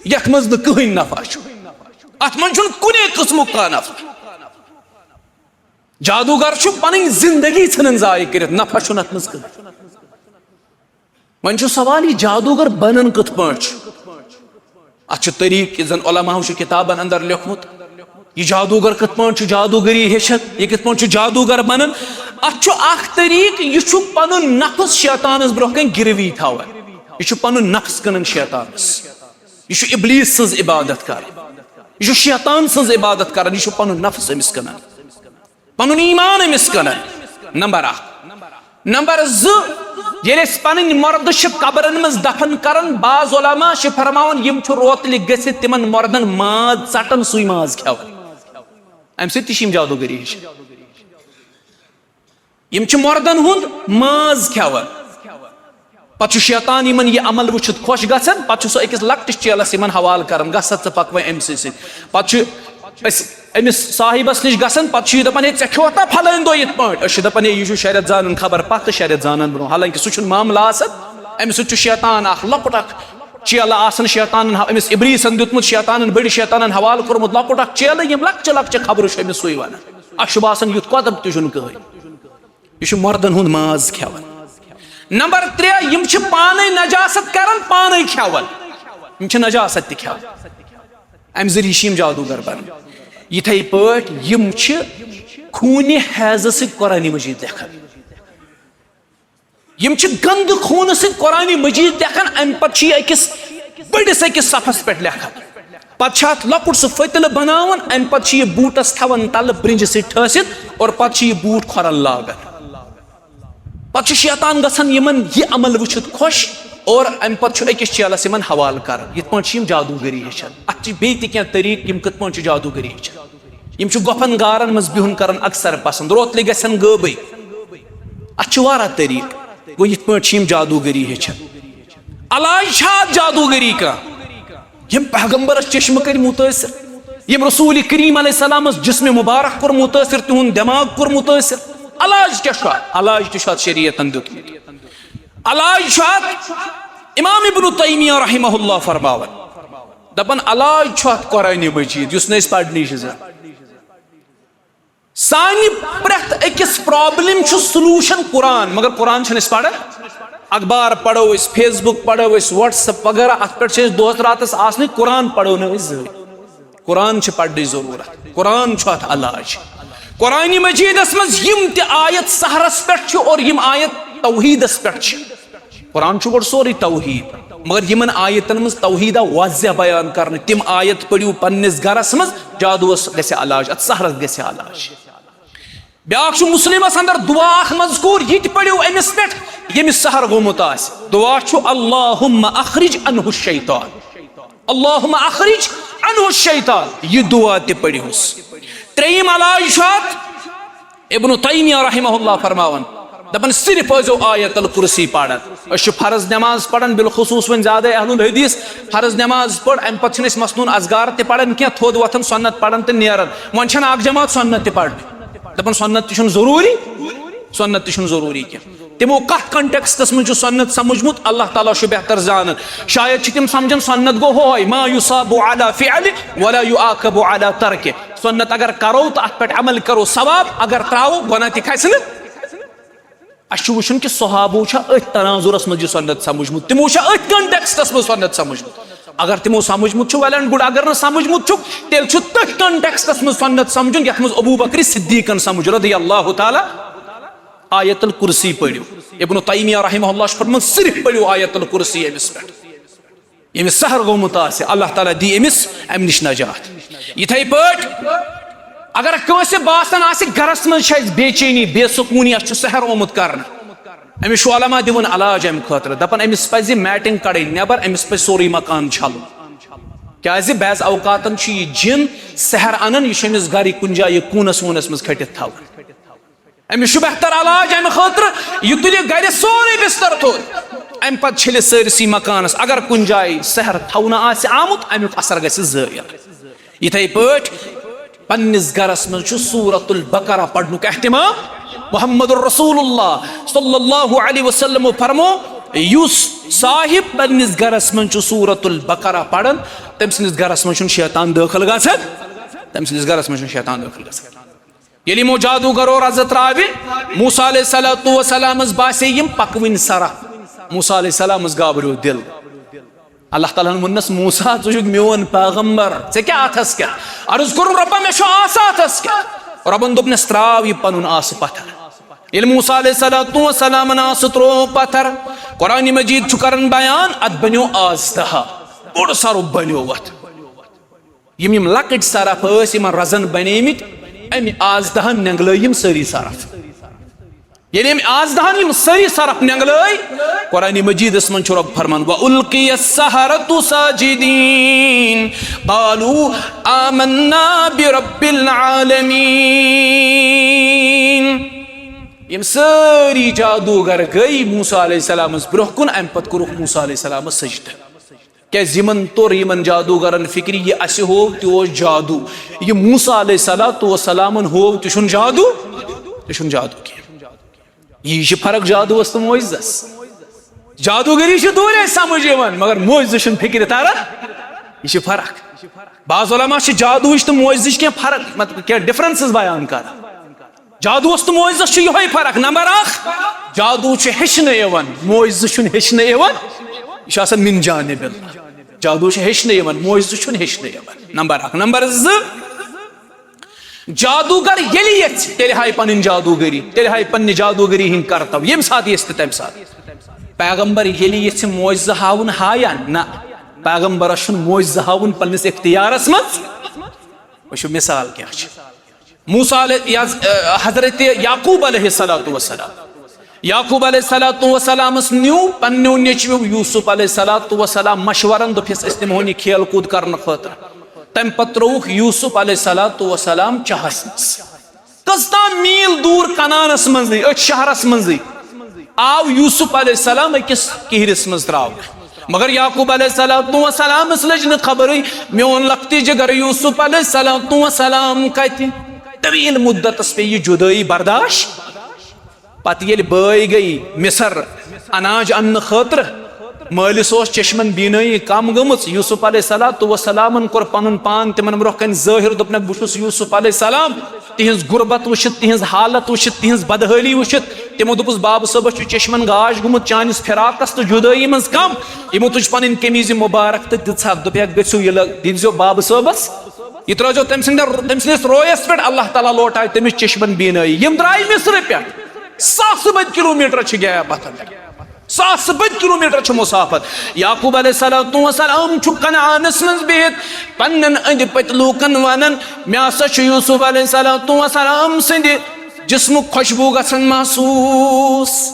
یتھ منٛز نہٕ کٕہٕنۍ نفع چھُ۔ اتھ منٛز چھُنہٕ کُنے قٕسمُک کانٛہہ نفع۔ جادوگر چھُ پنٕنۍ زندگی ژھٕنان ضایع کٔرِتھ، نفع چھُنہٕ اتھ منٛز کٕہٕنۍ۔ وۄنۍ چھُ سوال، یہِ جادوگر بنان کِتھ پٲٹھۍ چھُ؟ اتھ چھُ طریٖقہٕ، یُس زن علماہو چھُ کِتابن اندر لیوٚکھمُت۔ یہِ جادوگر کِتھ پٲٹھۍ چھُ جادوگری ہیٚچھان؟ یہِ کِتھ پٲٹھۍ چھُ جادوگر بنان؟ اتھ چھُ اکھ طریٖقہٕ، یہِ چھُ پنُن نفس شیطانس برونٛہہ کنہِ گروی تھاوان۔ یہِ چھُ پنُن نفس کٕنان شیطانس۔ یہِ چھُ ابلیس سٕنٛز عبادت کران۔ یہِ چھُ شیطان سٕنٛز عبادت کران۔ یہِ چھُ پنُن نفس أمِس کٕنان۔ پنُن ایمان أمِس کٕنان۔ نمبر اکھ۔ نمبر زٕ، ییٚلہِ أسۍ پنٕنۍ مردٕ چھِ قبرن منٛز دفن کران، بعض علماء چھِ فرماوان، یِم چھِ روتلہِ گٔژھِتھ تِمن مردن ماز ژٹان، سُے ماز کھٮ۪وان۔ امہِ سۭتۍ تہِ چھِ یِم جادوگٔری ہیٚچھان۔ یِم چھِ مردن ہُنٛد ماز کھٮ۪وان۔ پتہٕ چھُ شیطان یِمن یہِ عمل وٕچھِتھ خۄش گژھان، پتہٕ چھُ سُہ أکِس لۄکٹِس چیلس یِمن حوالہٕ کران، "گژھ سا، ژٕ پکھ وۄنۍ أمۍ سٕے سۭتۍ۔" پتہٕ چھُ أسۍ أمِس صاحبس نِش گژھان، پتہٕ چھُ یہِ دپان، "ہے، ژےٚ کھیوتھ نا فلٲنۍ دۄہ یِتھ پٲٹھۍ؟" أسۍ چھِ دپان، "ہے، یہِ چھُ شریعت زانان خبر پتھ تہٕ شریعت زانان برونٛہہ۔" حالانکہِ سُہ چھُنہٕ معاملہٕ آسان۔ أمِس سۭتۍ چھُ شیطان اکھ لۄکُٹ اکھ چیلہٕ آسان، شیطانن ہا-، أمِس ابلیسن دیُتمُت، شیطانن، بٔڑِس شیطانن حوالہٕ کوٚرمُت لۄکُٹ اکھ چیلہٕ، یِم لۄکچہِ لۄکچہِ خبرٕ چھُ أمِس سُے ونان۔ اَسہِ چھُ باسان، یُتھ قۄدرت تہِ چھُنہٕ کٕہٕنۍ۔ یہِ چھُ مردن ہُنٛد ماز کھٮ۪وان۔ نمبر ترٛےٚ، یِم چھِ پانے نجاست کران، پانے کھٮ۪وان۔ یِم چھِ نجاست تہِ کھٮ۪وان۔ امہِ ذٔریعہٕ چھِ یِم جادوگر بنان۔ یِتھے پٲٹھۍ یِم چھِ خوٗنہِ حیضہٕ سۭتۍ قرآنِ مجیٖد لیکھان۔ یِم چھِ گندٕ خوٗنہٕ سۭتۍ قرآنِ مجیٖد لیکھان، امہِ پتہٕ چھِ یہِ أکِس بٔڑِس أکِس صفس پٮ۪ٹھ لیکھان۔ پتہٕ چھِ اتھ لۄکُٹ سُہ فتلہٕ بناوان، امہِ پتہٕ چھِ یہِ بوٗٹس تھاوان تلہٕ برنجہِ سۭتۍ ٹھٲسِتھ، اور پتہٕ چھِ یہِ بوٗٹ کھۄرن لاگان۔ پتہٕ چھُ شیطان گژھان یِمن یہِ عمل وٕچھِتھ خۄش، اور امہِ پتہٕ چھُ أکِس چیلس یِمن حوالہٕ کران۔ یِتھ پٲٹھۍ چھِ یِم جادوگٔری ہیٚچھان۔ اتھ چھِ بیٚیہِ تہِ کینٛہہ طریٖقہٕ، یِم کِتھ پٲٹھۍ چھِ جادوگٔری ہیٚچھان۔ یِم چھِ گۄپھن غارن منٛز بِہُن کران اکثر پسند، روتلہِ گژھن غٲبٕے۔ اتھ چھِ واریاہ طریٖقہٕ۔ گوٚو، یِتھ پٲٹھۍ چھِ یِم جادوگٔری ہیٚچھان۔ علاج چھا اتھ جادوگٔری کانٛہہ؟ یِم پیغمبرس چشمہٕ کٔرۍ مُتٲثر، یِم رسول کریم علیہ السلامس جسم مبارک کوٚر مُتٲثر، تِہُنٛد دٮ۪ماغ کوٚر مُتٲثر۔ علاج کیٛاہ چھُ اتھ؟ علاج تہِ چھُ اتھ شریعتن دیُتمُت۔ علاج چھُ اتھ، امام ابن تیمیہ رحمہ اللہ فرماوان، دپان، علاج چھُ اتھ قرآنِ مجیٖد، یُس نہٕ أسۍ پرنٕے چھِ زانان۔ سانہِ پرٛٮ۪تھ أکِس problem چھُ solution قرآن، مگر قرآن چھِنہٕ أسۍ پران۔ اخبار پرو أسۍ، Facebook پرو أسۍ، WhatsApp وغیرہ، اتھ پٮ۪ٹھ چھِ أسۍ دۄہس راتس آسنٕے، قرآن پرو نہٕ أسۍ زٕہٕنۍ۔ قرآن چھِ پرنٕچ ضروٗرت، قرآن چھُ اتھ علاج۔ قرآنِ مجیٖدس منٛز یِم تہِ آیت سحرس پٮ۪ٹھ چھِ اور یِم آیت توحیٖدس پٮ۪ٹھ چھِ، قرآن چھُ گۄڈٕ سورُے توحیٖد، مگر یِمن آیتن منٛز توحیٖدا واضح بیان کرنہٕ، تِم آیت پٔرِو پننِس گرس منٛز، جادوس گژھِ علاج، اتھ سحرس گژھِ علاج۔ بیاکھ چھُ مسلمس اندر دعا اکھ مذکور، یہِ تہِ پٔرِو أمِس پٮ۪ٹھ، ییٚمِس سحر گوٚمُت آسہِ۔ دعا چھُ، اللہم اخرج عنہ الشیطان، اللہم اخرج عنہ الشیطان، یہِ دعا تہِ پٔرِوس۔ ترٛیٚیِم علاج چھُ اتھ، ابن تیمیہ رحمہ اللہ فرماوان، دپان، صرف ٲسۍزیو آیت الکرسی پران۔ أسۍ چھِ فرض نماز پران، بالخصوص وۄنۍ زیادے اہل الحدیث، فرض نماز پٔر، امہِ پتہٕ چھِنہٕ أسۍ مسنون اذکار تہِ پران کینٛہہ، تھوٚد وۄتھان، سنت پران تہٕ نیران۔ وۄنۍ چھنہٕ اکھ جماعت سنت تہِ پرنٕے، دپان، سنت تہِ چھُنہٕ ضروٗری، سنت تہِ چھُنہٕ ضروٗری کینٛہہ۔ تِمو کتھ context منٛز چھُ سنت سمجھمُت، اللہ تعالیٰ چھُ بہتر زانان۔ شاید چھِ تِم سمجھان، سنت گوٚو ہوے، ما یصاب علی فعل ولا یعاقب علی ترک۔ سنت اگر کرو تہٕ اتھ پٮ۪ٹھ عمل کرو، ثواب، اگر تراوو، گۄناہ تہِ کھسہِ نہٕ۔ اسہِ چھُ وٕچھُن کہِ صحابو چھا أتھۍ تناظرس منٛز یہِ سنت سمجھمُت، تِمو چھا أتھۍ context منٛز سنت سمجھمُت؟ اگر تِمو سمجھمُت چھُ، well and good، اگر نہٕ سمجھمُت چھُکھ، تیٚلہِ چھُ تٔتھۍ context منٛز سنت سمجھُن، یتھ منٛز ابو بکر صدیقن سمجھ، رضی اللہ تعالیٰ۔ آیت الکرسی پٔرِو۔ ابن تیمیہ رحمہ اللہ چھُ فرماوان، صرف پٔرِو آیت الکرسی أمِس پٮ۪ٹھ۔ ییٚمِس سحر گوٚمُت آسہِ، اللہ تعالیٰ دی أمِس اَمہِ نِش نجات۔ یِتھَے پٲٹھۍ اگر کٲنٛسہِ باسان آسہِ، گرس منٛز چھِ اَسہِ بے چینی، بے سکوٗنی، اَسہِ چھُ سحر آمُت کرنہٕ، أمِس چھُ علماء دِوان علاج اَمہِ خٲطرٕ، دَپان، أمِس پَزِ میٹِنٛگ کَڑٕنۍ نٮ۪بر، أمِس پَزِ سورُے مکان چھَلُن۔ کیٛازِ بعض اوقاتن چھُ یہِ جِن سحر اَنان، یہِ چھُ أمِس گرِ کُنہِ جایہِ کوٗنس ووٗنس منٛز کھٔٹِتھ تھاوان۔ أمِس چھُ بہتر علاج اَمہِ خٲطرٕ، یہِ تُلہِ گرِ سورُے بستر تھوٚد، اَمہِ پتہٕ چھٔلہِ سٲرسٕے مکانس۔ اگر کُنہِ جایہِ سحر تھاونہٕ آسہِ آمُت، اَمیُک اثر گژھِ زٲیِل۔ یِتھَے پٲٹھۍ پننِس گرس منٛز چھُ سورۃ البقرہ پرنُک اہتمام۔ محمد رسول اللہ صلی اللہ علیہ وسلم فرمو، یُس صاحب پننِس گرس منٛز چھُ سورۃ البقرہ پران، تٔمۍ سٕنٛدِس گرس منٛز چھُنہٕ شیطان دٲخل گژھان، تٔمۍ سٕنٛدِس گرس منٛز چھُنہٕ شیطان دٲخل گژھان۔ ییٚلہِ یِمو جادوگرو رزٕ ترٛاوِ، موسیٰ علیہ الصلوۃ والسلامس باسے یِم پکوٕنۍ سرا۔ موسیٰ علیہ السلامس گابریو دِل۔ اللہ تعالیٰ ہن ووٚننس، "موسیٰ، ژٕ چھُکھ میون پیغمبر، ژےٚ کیٛاہ اتھس کیٛاہ؟" عرض کوٚرُن، "رۄبا، مےٚ چھُ آسہٕ اتھس کیٛاہ؟" رۄبن دوٚپنس، "ترٛاو یہِ پنُن آسہٕ پتھر۔" ییٚلہِ موسیٰ علیہ الصلوۃ والسلامن آسہٕ ترٛوو پتھر، قرآن مجید چھُ کران بیان، اتھ بنیو آسہٕ دہا، بوٚڑ سرُپھ بنیو اتھ۔ یِم یِم لۄکٕٹۍ سرپھ ٲسۍ یِمن رزن بنیمٕتۍ، امہِ آز دہن نینگلٲے یِم سٲری سرپھ۔ ییٚلہِ أمۍ آز دہن یِم سٲری صرف نٮ۪نٛگلٲے، قرآن مجیدس منٛز چھُ رۄب فرمان، "وَأُلْقِيَ السَّحَرَةُ سَاجِدِينَ قَالُوا آمَنَّا بِرَبِّ الْعَالَمِينَ۔" یِم سٲری جادوگر گٔے موسیٰ علیہ السلامس برونٛہہ کُن، امہِ پتہٕ کوٚرُکھ موسیٰ علیہ السلامس سجدٕ۔ کیازِ یِمن توٚر، یِمن جادوگرن فکرِ، یہِ اسہِ ہوو تہِ اوس جادو، یہِ موسیٰ علیہ الصلوۃ والسلامن ہوو تہِ چھُنہٕ جادو، تہِ چھُنہٕ جادو کینٛہہ۔ یہِ چھِ فرق جادوس تہٕ معجزس۔ جادوگری چھِ دوٗرے سمجھ یِوان، مگر معجزٕ چھُنہٕ فکرِ تران۔ یہِ چھِ فرق۔ بعض علماء چھِ جادوٕچ تہٕ معجزٕچ کینٛہہ فرق، مطلب کینٛہہ differences بیان کران۔ جادوس تہٕ معجزس چھُ یِہوٚے فرق۔ نمبر اکھ، جادو چھُ ہیٚچھنہٕ یِوان، معجزٕ چھُنہٕ ہیٚچھنہٕ یِوان، یہِ چھُ آسان من جانب اللہ۔ جادو چھُ ہیٚچھنہٕ یِوان، معجزٕ چھُنہٕ ہیٚچھنہٕ یِوان۔ نمبر اکھ۔ نمبر زٕ، جادوگر ییٚلہِ یژھِ، تیٚلہِ ہایہِ پنٕنۍ جادوگری، تیٚلہِ ہایہِ پننہِ جادوگری ہٕنٛدۍ کرتب، ییٚمہِ ساتہٕ یژھِ تہٕ تمہِ ساتہٕ۔ پیغمبر ییٚلہِ یژھِ معجزٕ ہاوُن، ہایا؟ نہ، پیغمبرس چھُنہٕ معجزٕ ہاوُن پننِس اختیارس منٛز۔ وٕچھِو مثال کیٛاہ چھِ۔ موسیٰ علیہ، یہِ حظ، ٲ، حضرت یعقوب علیہ الصلوۃ والسلام، یعقوب علیہ الصلوۃ والسلامس نیوٗ پننیو نیٚچویو یوسف علیہ الصلوۃ والسلام مشورن، دوٚپُس، "أسۍ نِمہون یہِ کھیل کوٗد کرنہٕ خٲطرٕ۔" تمہِ پتہٕ ترٛووُکھ یوسف علیہ الصلوۃ والسلام چاہس منٛز۔ کٔژ تام میٖل دوٗر کنعانس منٛزٕے، أتھۍ شہرس منٛزٕے، آو یوسف علیہ السلام أکِس کِہرِس منٛز ترٛاونہٕ۔ مگر یعقوب علیہ الصلوۃ والسلامس لٔج نہٕ خبرٕے، میون لۄکٹہِ جگر یوسف علیہ الصلوۃ والسلام کتہِ؟ طویل مدتس پیٚیہِ یہِ جدٲیی برداشت۔ پتہٕ ییٚلہِ بٲے گٔیہِ مصر اناج اننہٕ خٲطرٕ، مٲلِس اوس چشمن بینٲیی کم گٔمٕژ۔ یوسف علیہ الصلوۃ والسلامن کوٚر پنُن پان تِمن برونٛہہ کنہِ ظٲہِر، دوٚپنکھ، "بہٕ چھُس یوسف علیہ السلام۔" تِہنٛز غربت وٕچھِتھ، تِہنٛز حالت وٕچھِتھ، تِہنٛز بدحٲلی وٕچھِتھ، تِمو دوٚپُس، "بابہٕ صٲبس چھُ چشمن گاش گوٚمُت چٲنِس فراقس تہٕ جدٲیی منٛز کم۔" یِمو تُج پنٕنۍ قمیٖض مبارک تہٕ دِژہکھ، دوٚپہکھ، "گٔژھِو یہِ لگ-، دِیٖزیو بابہٕ صٲبس، یہِ ترٲیزیو تٔمۍ سٕنٛدِ، تٔمۍ سٕنٛدِس رویس پٮ۪ٹھ، اللہ تعالیٰ لوٹایہِ تٔمِس چشمن بینٲیی۔" یِم درٛاے مصرٕ پٮ۪ٹھ، ساسہٕ بٔدۍ کلوٗمیٹر چھِ gap اتھ اندر۔ ساسہٕ بٔدۍ کلوٗمیٹر چھُ مسافت۔ یعقوب علیہ الصلوۃ والسلام چھُ کنعانس منٛز بِہِتھ پننٮ۪ن أنٛدۍ پٔتۍ لوٗکن ونان، "مےٚ ہسا چھُ یوسف علیہ الصلوۃ والسلام سٕنٛدِ جسمُک خوشبوٗ گژھان محسوٗس۔"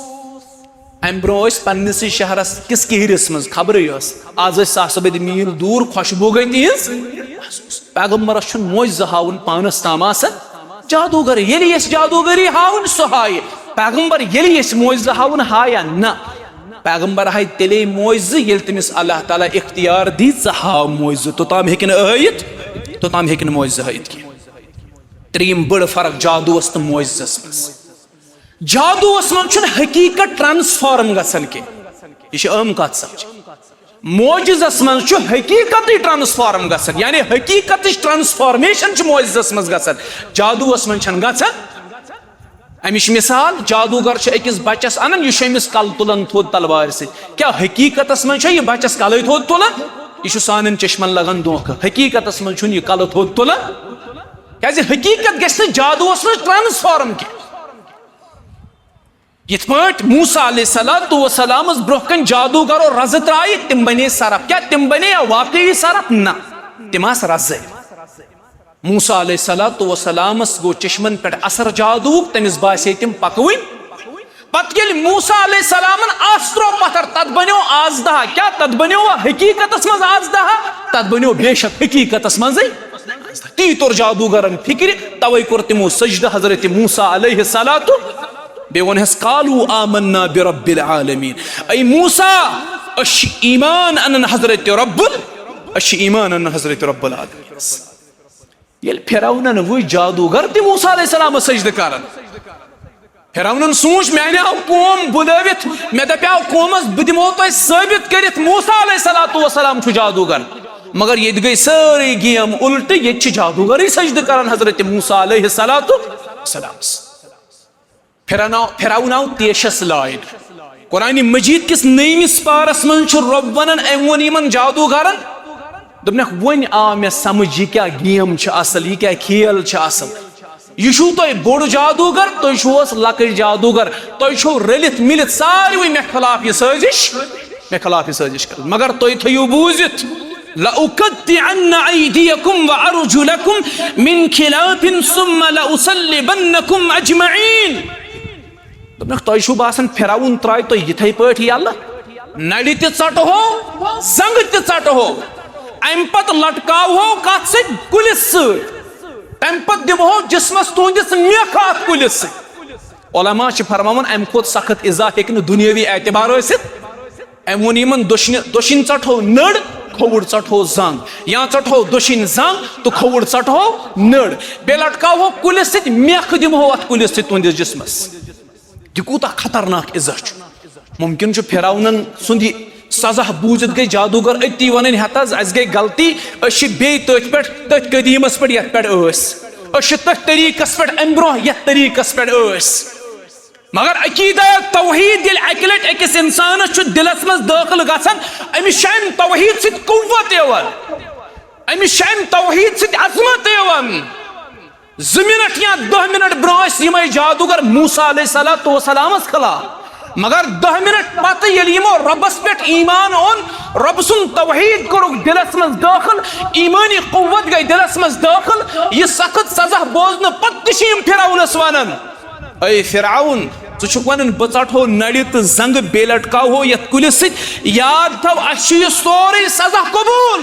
امہِ برونٛہہ ٲسۍ پننِسٕے شہرس کِس کِہرِس منٛز خبرٕے ٲس، از ٲسۍ ساسہٕ بٔدۍ میٖل دوٗر، خوشبوٗ گٔے تِہنٛز محسوٗس۔ پیغمبرس چھُنہٕ معجزٕ ہاوُن پانس تام آسان۔ جادوگر ییٚلہِ یژھِ جادوگری ہاوٕنۍ، سُہ ہایہِ۔ پیغمبر ییٚلہِ یژھِ معجزٕ ہاوُن، ہایا؟ نہ۔ پیغمبر ہایہِ تیٚلے معجزٕ، ییٚلہِ تٔمِس اللہ تعالیٰ اختیار دی، "ژٕ ہاو معجزٕ۔" توٚتام ہیٚکہِ نہٕ ہٲیِتھ، توٚتام ہیٚکہِ نہٕ معجزٕ ہٲیِتھ کینٛہہ۔ ترٛیٚیِم بٔڑ فرق جادووَس تہٕ معجزَس منٛز۔ جادووَس منٛز چھُنہٕ حقیٖقت transform گژھان کینٛہہ۔ یہِ چھِ عام کَتھ سمجھ۔ معجزس منٛز چھُ حقیٖقتٕے transform گژھان، یعنی حقیٖقتٕچ transformation چھِ معجزس منٛز گژھان، جادووَس منٛز چھَنہٕ گژھان۔ اَمِچ مثال، جادوگر چھُ أکِس بچس اَنان، یہِ چھُ أمِس کلہٕ تُلان تھوٚد تلوارِ سۭتۍ۔ کیٛاہ حقیٖقتس منٛز چھا یہِ بچس کلٕے تھوٚد تُلان؟ یہِ چھُ سانٮ۪ن چشمن لگان دھوکہٕ۔ حقیٖقتس منٛز چھُنہٕ یہِ کلہٕ تھوٚد تُلان، کیٛازِ حقیٖقت گژھِ نہٕ جادووَس منٛز transform کینٛہہ۔ یِتھ پٲٹھۍ موسیٰ علیہ الصلوۃ والسلامس برونٛہہ کنہِ جادوگرو رزٕ ترایہِ، تِم بنے سرپھ۔ کیٛاہ تِم بنے یا واقعی سرپھ؟ نہ، تِم آسہٕ رزے۔ موسیٰ علیہ الصلوۃ والسلامس گوٚو چشمن پٮ۪ٹھ اثر جادوُک، تٔمِس باسے تِم پکوٕنۍ۔ پتہٕ ییٚلہِ موسیٰ علیہ السلامن آسترو پتھر، تتھ بنیو آز دہا۔ کیٛاہ تتھ بنیو حقیٖقتس منٛز آز دہا؟ تتھ بنیو بے شک حقیٖقتس منٛزٕے۔ تی توٚر جادوگرن فکرِ، توے کوٚر تِمو سجدٕ حضرت موسیٰ علیہ الصلوۃ۔ بیٚیہِ ووٚنہس، "قالوا آمنا برب العالمین۔" اے موسیٰ، أسۍ چھِ ایمان انان حضرت رب ال-، أسۍ چھِ ایمان انان حضرت رب العالمینس۔ ییٚلہِ فرعونن وٕچھ جادوگر تہِ موسیٰ علیہ السلامس سجدٕ کران، فرعونن سوٗنچ، "میانہِ آو قوم بُلٲوِتھ، مےٚ دپیاو قومس، بہٕ دِمو تۄہہِ ثٲبت کٔرِتھ موسیٰ علیہ الصلوۃ والسلام چھُ جادوگر۔" مگر ییٚتہِ گٔے سٲرٕے game الٹہٕ، ییٚتہِ چھِ جادوگرٕے سجدٕ کران حضرت موسیٰ علیہ الصلوۃ والسلامس۔ فرعون آو، فرعون آو تیشس لایِن۔ قرآن مجید کِس نٔیمِس پارس منٛز چھُ رۄب ونان، أمۍ ووٚن یِمن جادوگرن، دوٚپنکھ، "وۄنۍ آو مےٚ سمجھ، یہِ کیٛاہ game چھِ اصل، یہِ کیٛاہ کھیل چھِ اصل۔ یہِ چھُو تۄہہِ بوٚڑ جادوگر، تُہۍ چھِو اوس لۄکٕٹۍ جادوگر، تۄہہِ چھِو رٔلِتھ مِلِتھ ساروٕے مےٚ خلاف یہِ سٲزِش، مےٚ خلاف یہِ سٲزِش کٔرمٕژ۔ مگر تُہۍ تھٲیِو بوٗزِتھ، لَأُقَطِّعَنَّ أَيْدِيَكُمْ وَأَرْجُلَكُمْ مِنْ خِلَافٍ ثُمَّ لَأُصَلِّبَنَّكُمْ أَجْمَعِينَ۔" دوٚپنکھ، "تۄہہِ چھُو باسان فرعون ترٛایہِ تۄہہِ یِتھَے پٲٹھۍ یَلہٕ؟ نَرِ تہِ ژَٹہو، زنٛگہٕ تہِ ژَٹہو، اَمہِ پَتہٕ لَٹکاوہو کَتھ سۭتۍ؟ کُلِس سۭتۍ۔ تَمہِ پَتہٕ دِمہو جسمَس تُہٕنٛدِس میکھٕ اَتھ کُلِس سۭتۍ۔" علماء چھِ فرماوان، اَمہِ کھۄتہٕ سخت ایزا ہیٚکہِ نہٕ دُنیٲوی اعتبار ٲسِتھ۔ أمۍ ووٚن یِمَن، دٔچھنہِ، دٔچھِنۍ ژَٹہو نٔر، کھووُر ژَٹہو زنٛگ، یا ژَٹہو دٔچھِنۍ زنٛگ تہٕ کھووُر ژَٹہو نٔر، بیٚیہِ لَٹکاوہو کُلِس سۭتۍ، میکھٕ دِمہو اَتھ کُلِس سۭتۍ تُہٕنٛدِس جسمَس۔ یہِ کوٗتاہ خطرناک عزت چھُ۔ مُمکِن چھُ فرعونن سُنٛد یہِ سزا بوٗزِتھ گٔے جادوگر أتی وَنٕنۍ، "ہَتہٕ حظ، اَسہِ گٔے غلطی، أسۍ چھِ بیٚیہِ تٔتھۍ پٮ۪ٹھ، تٔتھۍ قدیٖمَس پٮ۪ٹھ یَتھ پٮ۪ٹھ ٲسۍ، أسۍ چھِ تٔتھۍ طریٖقَس پٮ۪ٹھ اَمہِ برٛونٛہہ یَتھ طریٖقَس پٮ۪ٹھ ٲسۍ۔" مگر عقیدہ توحید ییٚلہِ اَکہِ لَٹہِ أکِس اِنسانَس چھُ دِلَس منٛز دٲخل گژھان، أمِس چھِ اَمہِ توحید سۭتۍ قوت یِوان، أمِس چھِ اَمہِ توحید سۭتۍ عظمت یِوان۔ زٕ منٹ یا دَہ منٹ برونٛہہ ٲسۍ یِمے جادوگر موسیٰ علیہ الصلوۃ والسلامس خلاف، مگر دَہ منٹ پتہٕ ییٚلہِ یِمو رۄبس پٮ۪ٹھ ایمان اوٚن، رۄب سُنٛد توحید کوٚرُکھ دِلس منٛز دٲخل، ایمٲنی قوت گٔے دِلس منٛز دٲخل، یہِ سخت سزا بوزنہٕ پتہٕ تہِ چھِ یِم فرعونس ونان، "اے فرعون، ژٕ چھُکھ ونان بہٕ ژٹہو نرِ تہٕ زنگہٕ بیٚیہِ لٹکاوہو یتھ کُلِس سۭتۍ؟ یاد تھاو، اسہِ چھُ یہِ سورُے سزا قبول۔"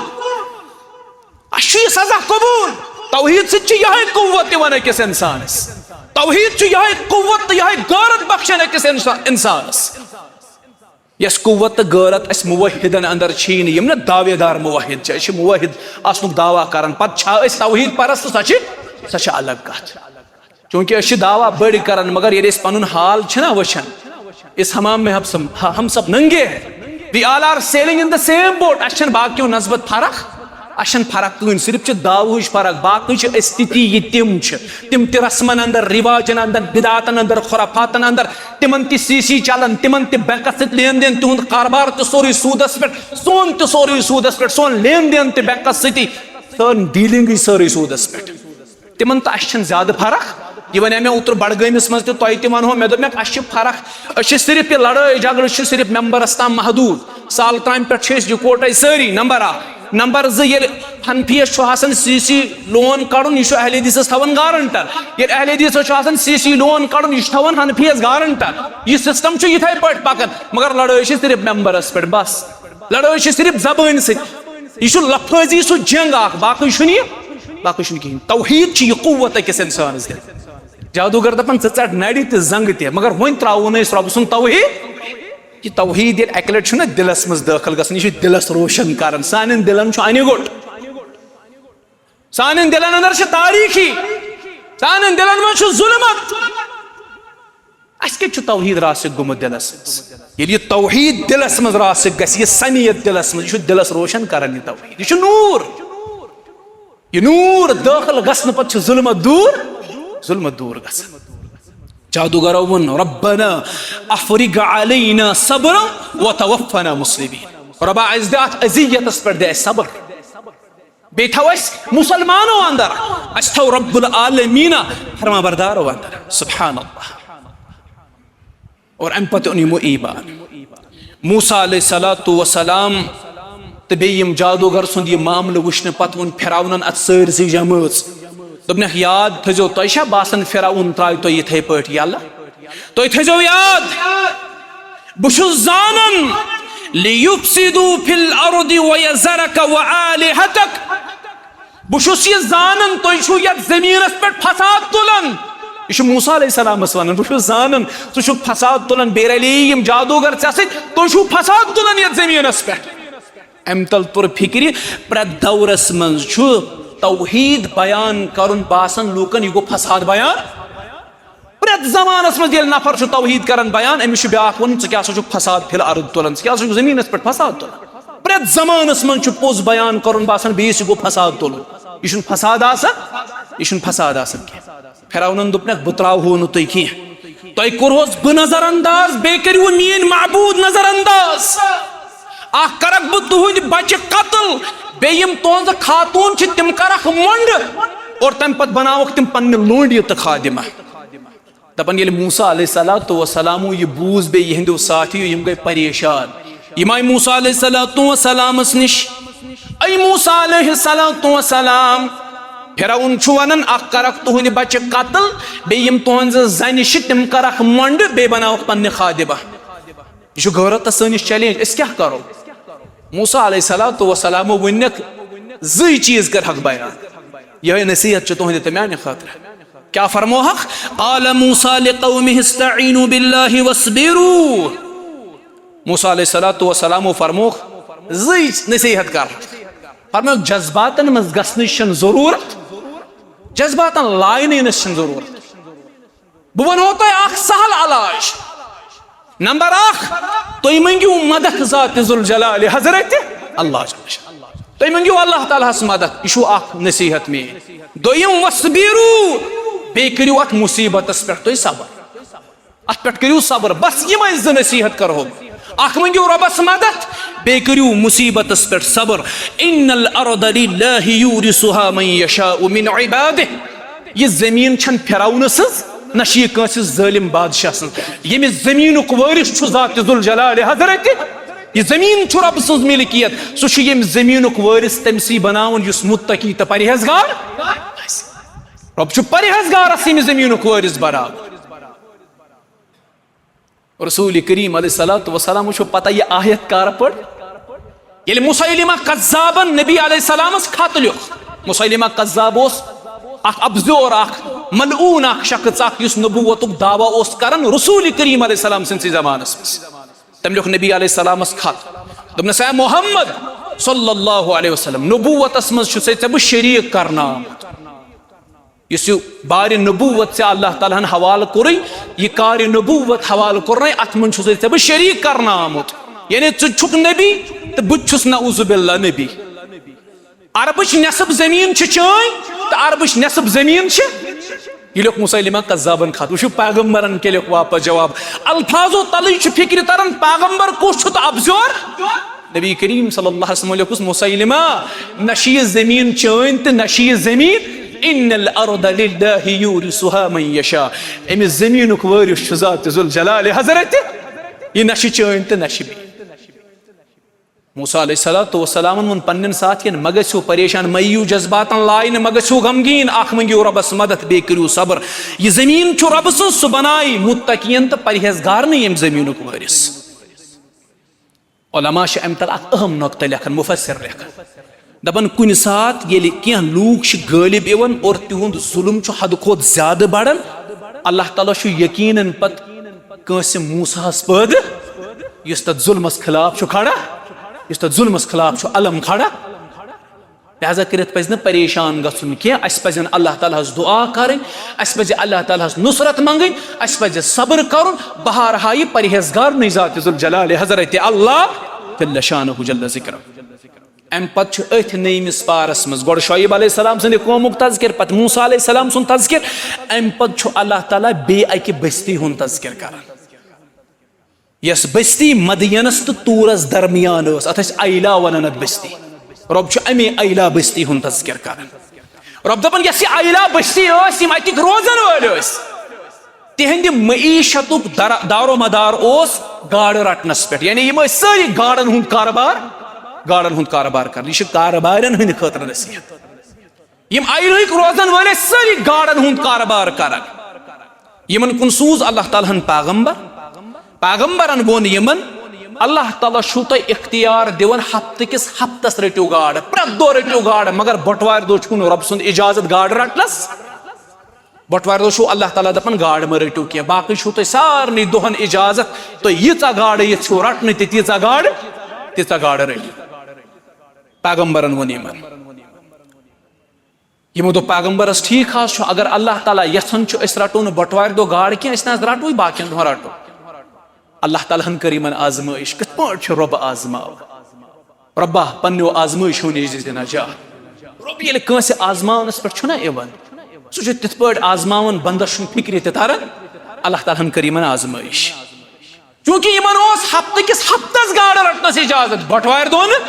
اَسہِ چھُ یہِ سزا قبول۔ توحید سۭتۍ چھُ یِہوٚے قوت دِوان أکِس اِنسانَس۔ توحید چھُ یِہوٚے قوت تہٕ یِہوٚے غٲرت بخشان أکِس اِنسا-، اِنسانَس۔ یۄس قوت تہٕ غٲرت اَسہِ موحدن اندر چھِی نہٕ، یِم نہٕ دعوے دار موحد چھِ، أسۍ چھِ موحد آسنُک دعویٰ کران، پتہٕ چھا أسۍ توحید پرست، سۄ چھِ، سۄ چھِ الگ کتھ۔ چونکہ أسۍ چھِ دعویٰ بٔڑۍ کران، مگر ییٚلہِ أسۍ پنُن حال چھِنہ وٕچھان، اس حمام میں ہم سب، ہم سب ننگے ہیں۔ We all are sailing in the same boat۔ اَسہِ چھَنہٕ باقیو نسبت فرق، اَسہِ چھَنہٕ فرق کٕہٕنۍ، صرف چھِ دعوہٕچ فرق، باقٕے چھِ أسۍ تِتی یہِ تِم چھِ۔ تِم تہِ رسمن اندر، رواجن اندر، بدعاتن اندر، خرافاتن اندر، تِمن تہِ سی سی چلان، تِمن تہِ بینکس سۭتۍ لین دین، تِہُنٛد کاربار تہِ سورُے سوٗدس پٮ۪ٹھ، سون تہِ سورُے سوٗدس پٮ۪ٹھ، سون لین دین تہِ بینکس سۭتی، سٲنۍ ڈیلنگٕے سٲرٕے سوٗدس پٮ۪ٹھ۔ تِمن تہٕ اَسہِ چھَنہٕ زیادٕ فرق۔ یہِ وَنیٛاو مےٚ اوترٕ بڈگٲمِس منٛز تہِ، تۄہہِ تہِ وَنہو، مےٚ دوٚپ، مےٚ، اَسہِ چھِ فرق۔ أسۍ چھِ صرف یہِ لڑٲے جھگڑٕ چھِ صرف ممبرس تام محدوٗد۔ سالہٕ ترامہِ پٮ۪ٹھ چھِ أسۍ یِکوٹے سٲری، نمبر اکھ۔ نمبر زٕ، ییٚلہِ حنفیَس چھُ آسان سی سی لون کڑُن، یہِ چھُ اہل حدیثس تھاوان گارنٹر۔ ییٚلہِ اہل حدیثس چھُ آسان سی سی لون کڑُن، یہِ چھُ تھاوان حنفیَس گارنٹر۔ یہِ سسٹم چھُ یِتھے پٲٹھۍ پکان، مگر لڑٲے چھِ صرف ممبرس پٮ۪ٹھ بس۔ لڑٲے چھِ صرف زبٲنۍ سۭتۍ۔ یہِ چھُ لفٲظی سُہ جنگ اکھ، باقٕے چھُنہٕ یہِ، باقٕے چھُنہٕ کِہیٖنۍ۔ توحید چھِ یہِ قوت أکِس اِنسانَس دِوان۔ جادوگر دَپان، "ژٕ ژَٹ نَرِ تہِ زنٛگہٕ تہِ"، مگر وۄنۍ ترٛاوو نہٕ أسۍ رۄبہٕ سُنٛد توحید۔ یہِ توحید ییٚلہِ اَکہِ لَٹہِ چھُنہ دِلَس منٛز دٲخل گژھان، یہِ چھُ دِلَس روشن کران۔ سانٮ۪ن دِلَن چھُ اَنہِ گوٚٹ۔ سانٮ۪ن دِلَن اندر چھِ تاریٖکی۔ سانٮ۪ن دِلَن منٛز چھُ ظُلمت۔ اَسہِ کیٛازِ چھُ توحید راسخ گوٚمُت دِلس منٛز؟ ییٚلہِ یہِ توحید دِلس منٛز راسخ گژھِ، یہِ سنیت دِلس منٛز، یہِ چھُ دِلس روشن کران یہِ توحید۔ یہِ چھُ نوٗر۔ یہِ نوٗر دٲخل گژھنہٕ پتہٕ چھُ ظُلمت دوٗر، ظُلمت دوٗر گژھان۔ جادوگرو ووٚن، "ربنا افرغ علینا صبرا وتوفنا مسلمین۔" رۄبا، اَسہِ دِ اَتھ اذیتس پٮ۪ٹھ، دِ اَسہِ صبر۔ بیٚیہِ تھاو اَسہِ مُسلمانو اندر، اَسہِ تھاو رب العالمیٖنہ فرما بردارو اندر۔ سبحان اللہ۔ اور اَمہِ پتہٕ اوٚن یِمو ایمان۔ موسیٰ علیہ الصلوۃ والسلام تہٕ بیٚیہِ یِم جادوگر سُنٛد یہِ معاملہٕ وٕچھنہٕ پتہٕ ووٚن فرعونن، "اَتھ سٲرسٕے جمٲژ۔" دوٚپنکھ، "یاد تھٲیزیو، تۄہہِ چھا باسان فرعون ترٛایہِ تۄہہِ یِتھَے پٲٹھۍ یَلہٕ؟ تُہۍ تھٲیزیو یاد، بہٕ چھُس زانان، لیفسدوا فی الارض ویذرک و آلہتک۔ بہٕ چھُس یہِ زانان، تُہۍ چھِو یَتھ زٔمیٖنَس پٮ۪ٹھ فساد تُلان۔" یہِ چھُ موسیٰ علیہ السلامَس وَنان، "بہٕ چھُس زانان، ژٕ چھُکھ فساد تُلان، بیٚیہِ رَلے یِم جادوگر ژےٚ سۭتۍ، تُہۍ چھِو فساد تُلان یَتھ زٔمیٖنَس پٮ۪ٹھ۔" اَمہِ تَل توٚر فِکرِ، پرٛٮ۪تھ دورَس منٛز چھُ توحیٖد بیان کَرُن باسان لوٗکَن، یہِ گوٚو فساد بیان۔ پرٛٮ۪تھ زمانس منٛز ییٚلہِ نفر چھُ توحیٖد کران بیان، أمِس چھُ بیٛاکھ وَنان، "ژٕ کیٛاہ سا چھُکھ فساد فی الارض تُلان؟ ژٕ کیٛاہ سا چھُکھ زٔمیٖنس پٮ۪ٹھ فساد تُلان؟" پرٛٮ۪تھ زمانس منٛز چھُ پوٚز بیان کرُن باسان، بیٚیِس یہِ گوٚو فساد تُلُن۔ یہِ چھُنہٕ فساد آسان، یہِ چھُنہٕ فساد آسان کینٛہہ۔ فرعونن دوٚپنکھ، "بہٕ ترٛاوہو نہٕ تُہۍ کینٛہہ۔ تۄہہِ کوٚرہوس بہٕ نظر انداز، بیٚیہِ کٔرِو میٛٲنۍ معبوٗد نظر انداز۔ اکھ کرکھ بہٕ تُہنٛدۍ بچہِ قتل، بیٚیہِ یِم تُہنٛزٕ خاتوٗن چھِ، تِم کرکھ مۄنڈٕ، اور تمہِ پتہٕ بناوکھ تِم پننہِ لونڈیہِ تہٕ خادمہ۔" دپان، ییٚلہِ موسیٰ علیہ الصلوۃ والسلامو یہِ بوٗز، بیٚیہِ یِہنٛدیو ساتھیو، یِم گٔے پریشان۔ یِم آیہِ موسیٰ علیہ الصلوۃ والسلامس نِش، "اے موسیٰ علیہ الصلوۃ والسلام، فرعون چھُ ونان، اکھ کرکھ تُہنٛدِ بچہِ قتل، بیٚیہِ یِم تُہنٛزٕ زنہِ چھِ، تِم کرکھ مۄنڈٕ، بیٚیہِ بناوکھ پننہِ خادمہ۔ یہِ چھُ غٲرت تہٕ سٲنِس چیلنج، أسۍ کیٛاہ کرو؟ موسیٰ علیہ الصلوۃ والسلامو ؤنِکھ، زٕے چیٖز کرہکھ بیان۔ یِہوٚے نصیحت چھِ تُہنٛدِ تہٕ میانہِ خٲطرٕ۔ کیٛاہ فرموہکھ؟ قال موسیٰ لقومه استعینوا باللہ واصبروا۔ موسیٰ علیہ الصلوۃ والسلامو فرمووُکھ، زٕے نصیحت کرہکھ۔ فرمووُکھ، جذباتن منٛز گژھنٕچ چھنہٕ ضروٗرت، جذباتن لاینہٕ یِنس چھنہٕ ضروٗرت۔ بہٕ ونہو تۄہہِ اکھ سہل علاج۔ نمبر اکھ، تُہۍ مٔنگِو مدد ذات ذوالجلال حضرت اللہ جل شانہ۔ تُہۍ مٔنگِو اللہ تعالیٰ ہس مدد، یہِ چھُو اکھ نصیحت میٲنۍ۔ دوٚیِم، واصبروا، بیٚیہِ کٔرِو اتھ مصیبتس پٮ۪ٹھ تُہۍ صبر۔ اتھ پٮ۪ٹھ کٔرِو صبر۔ بس یِمے زٕ نصیحت کرہو بہٕ۔ اکھ مٔنگِو رۄبس مدد، بیٚیہِ کٔرِو مصیبتس پٮ۪ٹھ صبر۔ ان الارض للہ یورثها من یشاء من عبادہ۔ یہِ زٔمیٖن چھَنہٕ فرعونہٕ سٕنٛز، نہ چھِ یہِ کٲنٛسہِ ظٲلِم بادشاہ سٕنٛز۔ ییٚمِس زٔمیٖنُک وٲرِث چھُ ذات ذوالجلال حضرت، یہِ زٔمیٖن چھُ رۄبہٕ سٕنٛز مِلکیت، سُہ چھُ ییٚمہِ زٔمیٖنُک وٲرِث تٔمۍ سٕے بناوُن یُس مُتقی تہٕ پرہیزگار آسہِ۔ رۄب چھُ پرہیزگارس ییٚمِس زٔمیٖنُک وٲرِث بناوُن۔ رسول کریم علیہ الصلوۃ والسلام چھُ پتہ یہِ آیت کر پٔر۔ ییٚلہِ مسیلمہ کذابن نبی علیہ السلامس خط لیوٚکھ، مسیلمہ کذاب اوس اکھ ابزیور، اکھ ملعون، اکھ شخص، اکھ یُس نبوتُک دعویٰ اوس کران رسول کریم علیہ السلام سٕنٛدسٕے زمانس منٛز۔ تٔمۍ لیوٚکھ نبی علیہ السلامس خط، دوٚپنس، اے محمد صلی اللہ علیہ وسلم، نبوتس منٛز چھُسے ژےٚ بہٕ شریٖک کرنہٕ آمُت۔ یُس یہِ بارِ نبوت ژےٚ اللہ تعالیٰ ہن حوالہٕ کوٚرُے، یہِ کارِ نبوت حوالہٕ کوٚرنے، اتھ منٛز چھُسے ژےٚ بہٕ شریٖک کرنہٕ آمُت۔ یعنی ژٕ چھُکھ نبی تہٕ بہٕ تہِ چھُس نعوذ باللہ نبی۔ عربٕچ نصف زٔمیٖن چھِ چٲنۍ تہٕ عربٕچ نصف زٔمیٖن چھِ۔ یہِ لیوٚکھ مسیلمہ کذابن خط۔ وٕچھِو پیغمبرن کیٛاہ لیوٚکھ واپس جواب۔ الفاظو تلٕے چھُ فکرِ تران پیغمبر کُس چھُ تہٕ ابزیور۔ نبی کریم صلی اللہ علیہ وسلم لیوٚکھُس، مسیلمہ، نہ چھِ یہِ زٔمیٖن چٲنۍ تہٕ نہ چھِ یہِ زٔمیٖن، ان الارض للہ یورثها من یشاء، أمِس زٔمیٖنُک وٲرِث چھُ ذات ذوالجلال حضرت، یہِ نہ چھِ چٲنۍ تہٕ نہ چھِ میٛٲنۍ۔ موسیٰ علیہ الصلوۃ والسلامن ووٚن پننٮ۪ن ساتھین، مہ گژھِو پریشان، مہ یِیِو جذباتن لاینہٕ، مہ گژھِو غمگیٖن، اکھ مٔنگِو رۄبس مدد، بیٚیہِ کٔرِو صبر۔ یہِ زٔمیٖن چھُ رۄبہٕ سٕنٛز، سُہ بنایہِ مُتقین تہٕ پرہیزگارنٕے ییٚمہِ زٔمیٖنُک وٲرِث۔ علماء چھِ اَمہِ تل اکھ اہم نۄقطہٕ لیکھان، مفسر لیکھان۔ دپان، کُنہِ ساتہٕ ییٚلہِ کینٛہہ لوٗکھ چھِ غٲلب یِوان اور تِہُنٛد ظُلم چھُ حدٕ کھۄتہٕ زیادٕ بڑان، اللہ تعالیٰ چھُ یقیناً پتہٕ کٲنٛسہِ موسیٰ ہس پٲدٕ، یُس تتھ ظُلمس خلاف چھُ کھڑا، یُس تتھ ظُلمس خلاف چھُ علم کھڑا۔ لہذا کٔرِتھ پزِ نہٕ پریشان گژھُن کینٛہہ۔ اسہِ پزن اللہ تعالیٰ ہس دعا کرٕنۍ، اسہِ پزِ اللہ تعالیٰ ہس نصرت منگٕنۍ، اسہِ پزِ صبر کرُن۔ بہار ہایہِ پرہیزگار نٕے ذات ذوالجلال حضرت اللہ جل شانہ جل ذکرہ۔ امہِ پتہٕ چھُ أتھۍ نٔیمِس پارس منٛز گۄڈٕ شعیب علیہ السلام سٕنٛدِ قومُک تذکر، پتہٕ موسیٰ علیہ السلام سُنٛد تذکر، امہِ پتہٕ چھُ اللہ تعالیٰ بیٚیہِ اکہِ بستی ہُنٛد تذکر کران۔ یۄس بستی مدینس تہٕ طورس درمیان ٲس، اتھ ٲسۍ ایلا ونان اتھ بستی۔ رۄب چھُ امی ایلا بستی ہُنٛد تذکر کران۔ رۄب دپان، یۄس یہِ ایلا بستی ٲس، یِم اتِکۍ روزن وٲلۍ ٲسۍ، تِہنٛدِ معیشتُک در-، دار و مدار اوس گاڈٕ رٹنس پٮ۪ٹھ۔ یعنی یِم ٲسۍ سٲری گاڈن ہُنٛد کارٕبار، گاڈن ہُنٛد کارٕبار کران۔ یہِ چھِ کارٕبارٮ۪ن ہٕنٛدِ خٲطرٕ نصیحت۔ یِم ایلہٕکۍ روزن وٲلۍ ٲسۍ سٲری گاڈن ہُنٛد کارٕبار کران۔ یِمن کُن سوٗز اللہ تعالیٰ ہن پیغمبر۔ پیغمبرن ووٚن یِمن، اللہ تعالیٰ چھُو تۄہہِ اختیار دِوان، ہفتہٕ کِس ہفتس رٔٹِو گاڈٕ، پرٛٮ۪تھ دۄہ رٔٹِو گاڈٕ، مگر بٹوارِ دۄہ چھُو نہٕ رۄب سُنٛد اجازت گاڈٕ رٹنس۔ بٹوارِ دۄہ چھُو اللہ تعالیٰ دپان، گاڈٕ مہ رٔٹِو کینٛہہ، باقٕے چھُو تۄہہِ سارنٕے دۄہن اجازت، تُہۍ ییٖژاہ گاڈٕ یژھِو رٹنہِ تہٕ تیٖژاہ گاڈٕ، تیٖژاہ گاڈٕ رٔٹِو۔ پیغمبرن ووٚن یِمن۔ یِمو دوٚپ پیغمبرس، ٹھیٖک حظ چھُ، اگر اللہ تعالیٰ یژھان چھُ أسۍ رٹو نہٕ بٹوارِ دۄہ گاڈٕ کینٛہہ، أسۍ نہ حظ رٹوٕے، باقین دۄہن رٹو۔ اللہ تعالیٰ ہن کٔر یِمن آزمٲیش۔ کِتھ پٲٹھۍ چھُ رۄب آزماوان؟ رۄبا، پننیو آزمٲیشو نِش دِ نجات۔ رۄب ییٚلہِ کٲنٛسہِ آزماونس پٮ۪ٹھ چھُنہ یِوان، سُہ چھُ تِتھ پٲٹھۍ آزماوان، بندس چھُنہٕ فکرِ تہِ تران۔ اللہ تعالیٰ ہن کٔر یِمن آزمٲیش۔ چونکہ یِمن اوس ہفتہٕ کِس ہفتس گاڈٕ رٹنس اجازت، بٹوارِ دۄہ نہٕ۔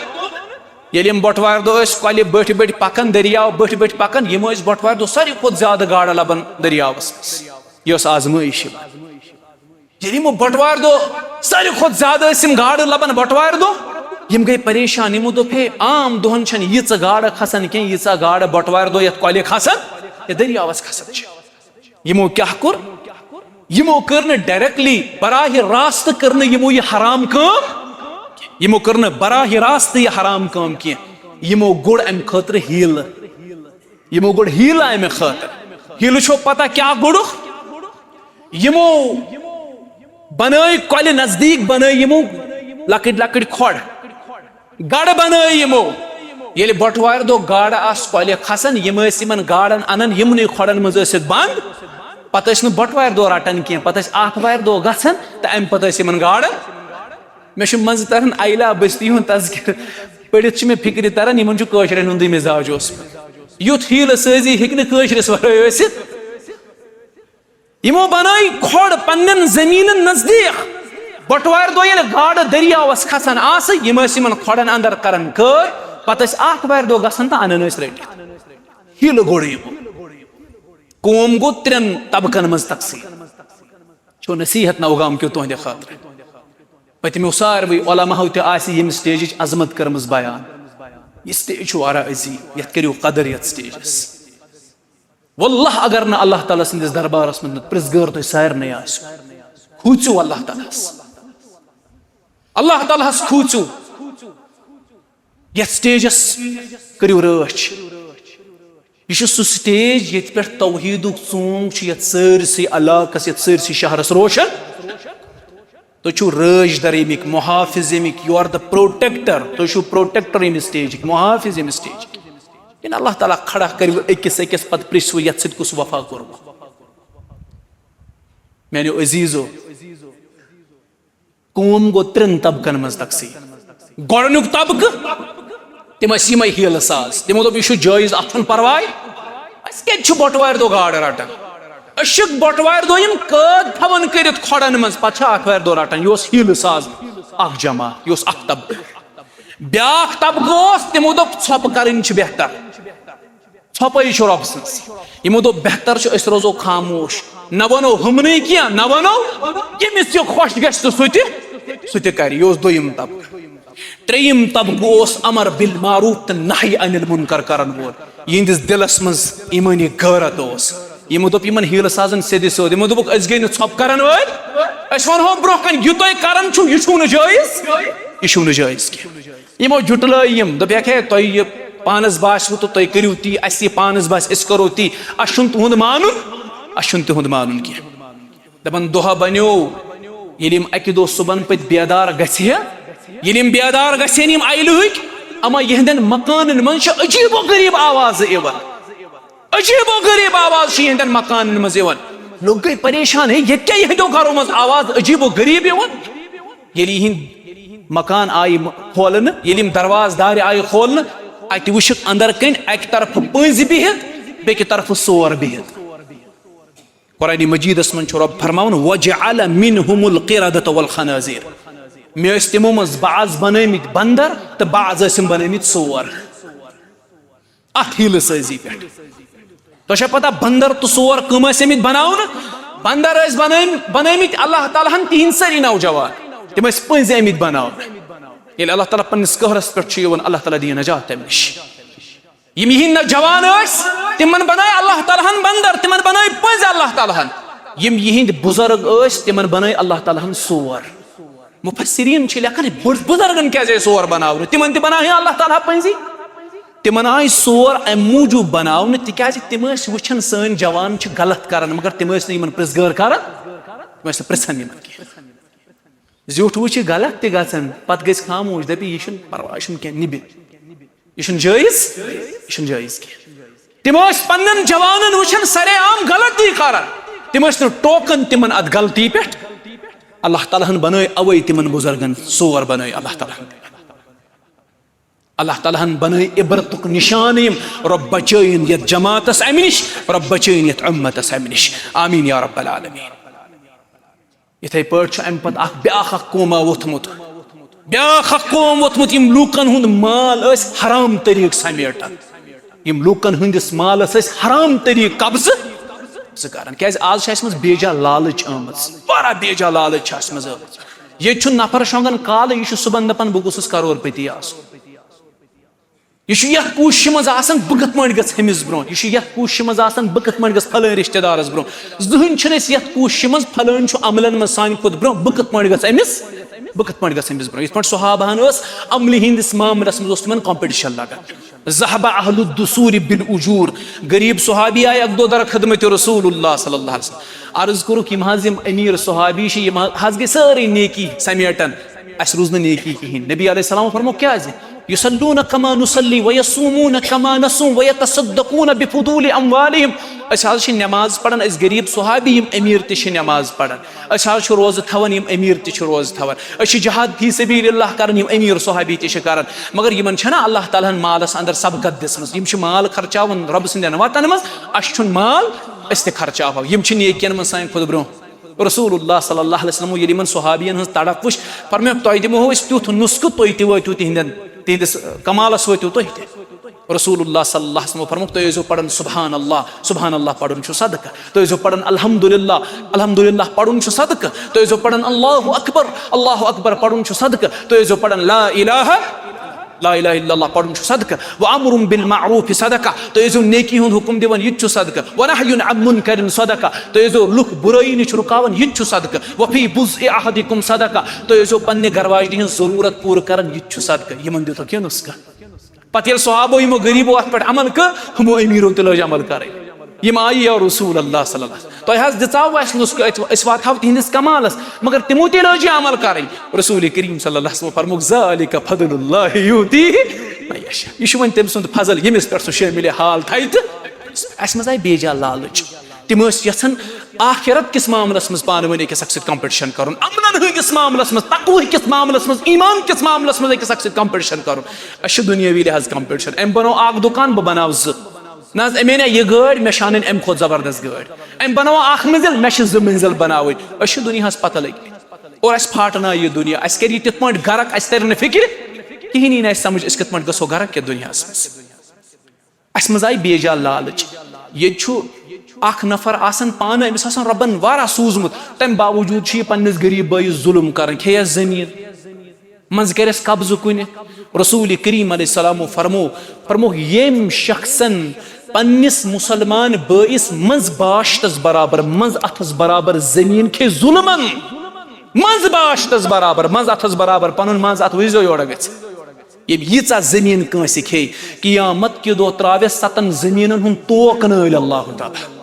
ییٚلہِ یِم بٹوارِ دۄہ ٲسۍ کۄلہِ بٔٹھۍ بٔٹھۍ پکان، دٔریاو بٔٹھۍ بٔٹھۍ پکان، یِم ٲسۍ بٹوارِ دۄہ ساروی کھۄتہٕ زیادٕ گاڈٕ لبان دٔریاوس منٛز۔ یہِ ٲس آزمٲیش یِمن۔ ییٚلہِ یِمو بٹوارِ دۄہ ساروی کھۄتہٕ زیادٕ ٲسۍ یِم گاڈٕ لبان بٹوارِ دۄہ، یِم گٔے پریشان، یِمو دوٚپ، ہے، عام دۄہن چھنہٕ ییٖژاہ گاڈٕ کھسان کینٛہہ، ییٖژاہ گاڈٕ بٹوارِ دۄہ یتھ کۄلہِ کھسان، یتھ دٔریاوس کھسان چھِ۔ یِمو کیٛاہ کوٚر؟ یِمو کٔر نہٕ ڈائریکٹلی، براہ راست کٔر نہٕ یِمو یہِ حرام کٲم، یِمو کٔر نہٕ براہ راست یہِ حرام کٲم کینٛہہ، یِمو گوٚڑ امہِ خٲطرٕ حیٖلہٕ۔ یِمو گوٚڑ حیٖلہٕ امہِ خٲطرٕ۔ حیٖلہٕ چھو پتہ کیٛاہ گوٚڑُکھ؟ یِمو بنٲے کۄلہِ نزدیٖک، بنٲے یِمو لۄکٕٹۍ لۄکٕٹۍ کھۄڑ۔ گڑھ بنٲے یِمو۔ ییٚلہِ بٹوارِ دۄہ گاڈٕ آسہٕ کۄلہِ کھسان، یِم ٲسۍ یِمن گاڈن انان، یِمنٕے کھۄڑن منٛز ٲسِتھ بند۔ پتہٕ ٲسۍ نہٕ بٹوارِ دۄہ رٹان کینٛہہ، پتہٕ ٲسۍ آتھوارِ دۄہ گژھان تہٕ امہِ پتہٕ ٲسۍ یِمن گاڈن۔ مےٚ چھُ منٛزٕ تران ایلا بستی ہُنٛد تذکرٕ۔ پٔرِتھ چھُ مےٚ فکرِ تران، یِمن چھُ کٲشرٮ۪ن ہُنٛدُے مزاج اوسمُت۔ یُتھ حیٖلہٕ سٲزی ہیٚکہِ نہٕ کٲشرِس ورٲے ٲسِتھ۔ یِمو بنٲے کھۄڑ پننٮ۪ن زٔمیٖنن نزدیٖک۔ بٹوارِ دۄہ ییٚلہِ گاڈٕ دٔریاوس کھسان آسہٕ، یِم ٲسۍ یِمن کھۄڑن اندر کران کٲر، پتہٕ ٲسۍ آتھوارِ دۄہ گژھان تہٕ انان ٲسۍ رٔٹِتھ۔ حیٖلہٕ گوٚڑ یِمو۔ قوم گوٚو ترٛٮ۪ن طبقن منٛز تقسیٖم۔ چھو نصیحت نوگام کیو تُہنٛدِ خٲطرٕ۔ پٔتمیو ساروٕے علماہو تہِ آسہِ ییٚمہِ سٹیجٕچ عظمت کٔرمٕژ بیان۔ یہِ سٹیج چھُ واریاہ عظیٖم، یتھ کٔرِو قدر یتھ سٹیجس۔ واللہ اگر نہٕ اللہ تعالیٰ سٕنٛدِس دربارس منٛز نہٕ پرٛژھ گٲر تُہۍ سارنٕے آسِو، کھوٗژِو اللہ تعالیٰ ہس۔ اللہ تعالیٰ ہس کھوٗژِو۔ یتھ سٹیجس کٔرِو رٲچھ۔ یہِ چھُ سُہ سٹیج ییٚتہِ پٮ۪ٹھ توحیٖدُک ژونگ چھُ یتھ سٲرسٕے علاقس، یتھ سٲرسٕے شہرس روشن۔ تُہۍ چھِو رٲچھ در ییٚمِکۍ، محافظ ییٚمِکۍ، you are the protector۔ تُہۍ چھِو پروٹیکٹر ییٚمہِ سٹیجِکۍ، محافظ ییٚمہِ سٹیجِکۍ۔ ییٚلہِ اللہ تعالیٰ کھڑا کٔرِو أکِس أکِس، پتہٕ پرٛژھِو یتھ سۭتۍ کُس وفا کوٚرمُت۔ میانیو عزیزو، قوم گوٚو ترٛٮ۪ن طبقن منٛز تقسیٖم۔ گۄڈٕنیُک طبقہٕ، تِم ٲسۍ یِمے حیلہٕ ساز۔ تِمو دوٚپ، یہِ چھُ جٲیز، اتھ چھُنہٕ پرواے۔ أسۍ کتہِ چھِ بٹوارِ دۄہ گاڈٕ رٹان؟ أسۍ چھِ بٹوارِ دۄہ یِم قٲد تھاوان کٔرِتھ کھۄڑن منٛز، پتہٕ چھِ آتھوارِ دۄہ رٹان۔ یہِ اوس حیلہٕ ساز اکھ جماعت، یہِ اوس اکھ طبقہٕ۔ بیاکھ طبقہٕ اوس، تِمو دوٚپ، ژھۄپہٕ کرٕنۍ چھِ بہتر۔ ژھۄپٲے چھُ رۄب سٕنٛز۔ یِمو دوٚپ، بہتر چھُ أسۍ روزو خاموش، نہ وَنو ہُمنٕے کینٛہہ، نہ وَنو، ییٚمِس یہِ خۄش گژھِ تہٕ سُہ تہِ، سُہ تہِ کرِ۔ یہِ اوس دوٚیِم طبقہٕ۔ ترٛیٚیِم طبقہٕ اوس امر بالمعروف تہٕ نہی عن المنکر کرن وول، یِہنٛدِس دِلس منٛز ایمٲنی غٲرت اوس۔ یِمو دوٚپ یِمن حیلہٕ سازن سیٚدِ سیوٚد، یِمو دوٚپُکھ، أسۍ گٔے نہٕ ژھۄپہٕ کرن وٲلۍ، أسۍ ونہو برونٛہہ کنہِ، یہِ تُہۍ کران چھِو، یہِ چھُو نہٕ جٲیز، یہِ چھُو نہٕ جٲیز کینٛہہ۔ یِمو جُٹلٲے یِم، دوٚپیکھ، ہے، تۄہہِ یہِ پانس باسِوٕ تہٕ تُہۍ کٔرِو تی، اَسہِ یہِ پانس باسہِ، أسۍ کرو تی۔ اَسہِ چھُنہٕ تُہُنٛد مانُن، اَسہِ چھُنہٕ تِہُنٛد مانُن کینٛہہ۔ دَپان، دۄہ بنیو، ییٚلہِ یِم اَکہِ دۄہ صُبحن پٔتۍ بیدار گژھِ ہے، ییٚلہِ یِم بیدار گژھِ ہن یِم اَیلہٕ ہٕکۍ، اما یِہنٛدٮ۪ن مکانن منٛز چھِ عجیٖب و غریٖب آوازٕ یِوان۔ عجیٖب و غریٖب آواز چھِ یِہنٛدٮ۪ن مکانن منٛز یِوان۔ لُکھ گٔے پریشان، ہے، ییٚتہِ کیٛاہ یِہنٛدیو گرو منٛز آواز عجیٖب و غریٖب یِوان؟ ییٚلہِ یِہنٛدۍ مکان آیہِ م-، کھولنہٕ، ییٚلہِ یِم دروازٕ دارِ آیہِ کھولنہٕ، اَتہِ وٕچھِکھ اندر کَنۍ اَکہِ طرفہٕ پٔنٛزۍ بِہِتھ، بیٚکہِ طرفہٕ سور بِہِتھ۔ قرآن مجیدس منٛز چھُ رۄب فرماوان، "وجعل منهم القردة والخنازير"۔ مےٚ ٲسۍ تِمو منٛز بعض بنٲومٕتۍ بندر تہٕ بعض ٲسِم بنٲومٕتۍ سور۔ اتھ حیلہٕ سٲزی پٮ۪ٹھ۔ تۄہہِ چھا پتہ بندر تہٕ سور کٕم ٲسۍ آمٕتۍ بناونہٕ؟ بندر ٲسۍ بنٲومٕتۍ، بنٲومٕتۍ اللہ تعالیٰ ہن تِہنٛدۍ سٲری نوجوان۔ تِم ٲسۍ پٔنٛزۍ آمٕتۍ بناونہٕ۔ ییٚلہِ اللہ تعالیٰ پننِس قہرس پٮ۪ٹھ چھُ یِوان، اللہ تعالیٰ دِیہِ نجات تمہِ نِش۔ یِم یِہنٛدۍ نوجوان ٲسۍ، تِمن بنٲے اللہ تعالیٰ ہن بندر، تِمن بنٲے پٔنٛزۍ اللہ تعالیٰ ہن۔ یِم یِہنٛدۍ بُزرگ ٲسۍ، تِمن بنٲے اللہ تعالیٰ ہن سور۔ مفسرین چھِ لیکھان، بُز-، بُزرگن کیازِ ٲسۍ سور بناونہٕ؟ تِمن تہِ بناوہے اللہ تعالیٰ پٔنٛزی۔ تِمن آے سور امہِ موٗجوٗب بناونہٕ، تِکیازِ تِم ٲسۍ وٕچھان، سٲنۍ جوان چھِ غلط کران، مگر تِم ٲسۍ نہٕ یِمن پرٛژھ گٲر کران، تِم ٲسۍ نہٕ پرٛژھان یِمن کینٛہہ۔ زیُٹھ وٕچھِ غلط تہِ گژھان، پتہٕ گژھِ خاموش، دپہِ، یہِ چھُنہٕ پرواے، یہِ چھُنہٕ کینٛہہ، نِبہِ۔ یہِ چھُنہٕ جٲیز، یہِ چھُنہٕ جٲیز کینٛہہ۔ تِم ٲسۍ پننٮ۪ن جوانن وٕچھان سرے عام غلطی کران۔ تِم ٲسۍ نہٕ ٹوکان تِمن اتھ غلطی پٮ۪ٹھ۔ اللہ تعالیٰ ہن بنٲے اوے تِمن بُزرگن سور بنٲے اللہ تعالیٰ ہن۔ اللہ تعالیٰ ہن بنٲے عبرتُک نشان یِم۔ رۄب بچٲیِن یتھ جماعتس امہِ نِش، رۄب بچٲیِن یتھ اُمتس امہِ نِش۔ آمین یا رب العالمین۔ یِتھے پٲٹھۍ چھُ اَمہِ پتہٕ اکھ بیٛاکھ اکھ قوما ووٚتھمُت۔ بیٛاکھ اکھ قوم ووٚتھمُت، یِم لوٗکن ہُنٛد مال ٲسۍ حرام طریٖقہٕ سمیٹان۔ یِم لوٗکن ہٕنٛدِس مالس ٲسۍ حرام طریٖقہٕ قبضہٕ، قبضہٕ کران۔ کیازِ؟ آز چھِ اَسہِ منٛز بیجا لالٕچ آمٕژ، واریاہ بیجا لالٕچ چھِ اَسہِ منٛز آمٕژ۔ ییٚتہِ چھُ نفر شۄنٛگان کالہٕ، یہِ چھُ صُبحن دَپان، "بہٕ گوٚژھُس کرور پتی آسُن۔" یہِ چھُ یَتھ کوٗششہِ منٛز آسان، بہٕ کِتھ پٲٹھۍ گژھٕ أمِس برونٛہہ۔ یہِ چھُ یَتھ کوٗششہِ منٛز آسان، بہٕ کِتھ پٲٹھۍ گژھٕ پھلٲنۍ رِشتہٕ دارَس برونٛہہ۔ زٕہٕنۍ چھِنہٕ أسۍ یَتھ کوٗششہِ منٛز، پھلٲنۍ چھُ عملن منٛز سانہِ کھۄتہٕ برونٛہہ، بہٕ کِتھ پٲٹھۍ گژھٕ أمِس، بہٕ کِتھ پٲٹھۍ گژھٕ أمِس برونٛہہ۔ یِتھ پٲٹھۍ صحابہَن ٲس عملہِ ہِنٛدِس معاملَس منٛز اوس تِمَن competition لگان۔ ذہب اہل الدثور بالأجور۔ غریب صحابی آیہِ اکہِ دۄہ در خدمت رسول اللہ صلی اللہ علیہ وسلم۔ عرض کوٚرُکھ، یِم حظ یِم امیر صحابی چھِ، یِم حظ گٔے سٲرٕے نیکی سمیٹن، اَسہِ روٗز نہٕ نیکی کِہیٖنۍ۔ نبی علیہ السلام فرموو، کیازِ؟ یصلون کما نصلی ویصومون کما نصوم ویتصدقون بفضول اموالہم۔ أسۍ حظ چھِ نماز پران، أسۍ غریب صحابی، یِم امیر تہِ چھِ نماز پران۔ أسۍ حظ چھِ روزٕ تھاوان، یِم امیر تہِ چھِ روزٕ تھاوان۔ أسۍ چھِ جہاد فی سبیل اللہ کران، یِم امیر صحابی تہِ چھِ کران۔ مگر یِمن چھَنہ اللہ تعالیٰ ہن مالس اندر سبقت دِژمٕژ؟ یِم چھِ مال خرچاوان رۄبہٕ سٕنٛدٮ۪ن وطن منٛز، اَسہِ چھُنہٕ مال، أسۍ تہِ خرچاوہو۔ یِم چھِ نیکین منٛز سانہِ کھۄتہٕ برونٛہہ۔ رسول اللہ صلی اللہ علیہ وسلم ییٚلہِ یِمن صحابین ہٕنٛز تڑپ وٕچھ، فرمووُکھ، تۄہہِ دِمو أسۍ تیُتھ نُسخہٕ، تُہۍ تہِ وٲتِو تِہنٛدٮ۪ن، تِہنٛدِس کمالس وٲتِو تُہۍ تہِ۔ رسول اللہ صلی اللہ علیہ وسلم فرمووُکھ، تُہۍ ٲسۍزیو پران سبحان اللہ، سبحان اللہ پرُن چھُ صدقہ۔ تُہۍ ٲسۍزیو پران الحمدللہ، الحمدللہ پرُن چھُ صدقہ۔ تُہۍ ٲسۍزیو پران اللہ اکبر، اللہ اکبر پرُن چھُ صدقہ۔ تُہۍ ٲسۍزیو پران لا الہ، لا الہ الا اللہ پرُن چھُ صدقہ۔ وامر بالمعروف صدقہ۔ تُہۍ ٲسۍزیو نیکی ہُنٛد حکم دِوان، یہِ تہِ چھُ صدقہ۔ ونہی عن منکر صدقہ۔ تُہۍ ٲسۍزیو لُکھ بُرٲیی نِش رُکاوان، یہِ تہِ چھُ صدقہ۔ وفی بضع احدکم صدقہ۔ تُہۍ ٲسۍزیو پننہِ گرواجنہِ ہٕنٛز ضروٗرت پوٗرٕ کران، یہِ تہِ چھُ صدقہ۔ یِمن دیُتکھ یہِ نُسخہٕ۔ پتہٕ ییٚلہِ صحابو یِمو غریٖبو اتھ پٮ۪ٹھ عمل کٔر، ہُمو امیٖرو تہِ لٲج عمل کرٕنۍ۔ یِم آیہِ، یا رسول اللہ صلی اللہ علیہ وسلم، تۄہہِ حظ دِژاوٕ اَسہِ نُسخہٕ، أسۍ، أسۍ واتہاو تِہنٛدِس کمالس، مگر تِمو تہِ لٲج یہِ عمل کرٕنۍ۔ رسول کریم صلی اللہ علیہ وسلم فرمووُکھ، ذالک فضل اللہ یؤتیہ من یشاء۔ یہِ چھُ وۄنۍ تٔمۍ سُنٛد فضل، ییٚمِس پٮ۪ٹھ سُہ شٲمِل حال تھایہِ۔ تہٕ اَسہِ منٛز آیہِ بے جا لالٕچ۔ تِم ٲسۍ یژھان آخرت کِس معاملس منٛز پانہٕ ؤنۍ أکِس اکھ سۭتۍ competition کرُن، امنن ہٕنٛدِس معاملس منٛز، تقوی کِس معاملس منٛز، ایمان کِس معاملس منٛز أکِس اکھ سۭتۍ competition کرُن۔ أسۍ چھِ دُنیٲوی لحاظ competition۔ أمۍ بنوو اکھ دُکان، بہٕ بناوٕ زٕ۔ نہ حظ، أمۍ اَنے یہِ گٲڑۍ، مےٚ چھِ اَنٕنۍ اَمہِ کھۄتہٕ زبردست گٲڑۍ۔ أمۍ بنوو اکھ منزل، مےٚ چھِ زٕ منزل بناوٕنۍ۔ أسۍ چھِ دُنیاہس پتہ لٔگۍ۔ اور اَسہِ پھاٹناو یہِ دُنیا، اَسہِ کَرِ یہِ تِتھ پٲٹھۍ غرق، اَسہِ تَرِ نہٕ فِکرِ کِہیٖنۍ، یی نہٕ اَسہِ سمجھ أسۍ کِتھ پٲٹھۍ گژھو غرق یَتھ دُنیاہس منٛز۔ اَسہِ منٛز آیہِ بے جا لالٕچ۔ ییٚتہِ چھُ اکھ نفر آسان پانہٕ، أمِس آسان رۄبن واریاہ سوٗزمُت، تَمہِ باوجوٗد چھُ یہِ پننِس غریٖب بٲیِس ظُلُم کران، کھیٚیَس زٔمیٖن، منٛزٕ کَرٮ۪س قبضہٕ کُنہِ۔ رسول کریم علیہ السلامو فرمو، فرمووُکھ، ییٚمۍ شخصن پننِس مُسلمان بٲیِس منٛز باشتس برابر، منٛز اتھس برابر زٔمیٖن کھے ظُلمن، منٛز باشتس برابر، منٛز اتھس برابر، پنُن منٛز اتھ وٕچھزیو یورٕ گژھِ۔ ییٚمۍ ییٖژاہ زٔمیٖن کٲنٛسہِ کھے، قیامت کہِ دۄہ ترٛاوٮ۪س ستن زٔمیٖنن ہُنٛد توک نٲلۍ اللہ تعالیٰ۔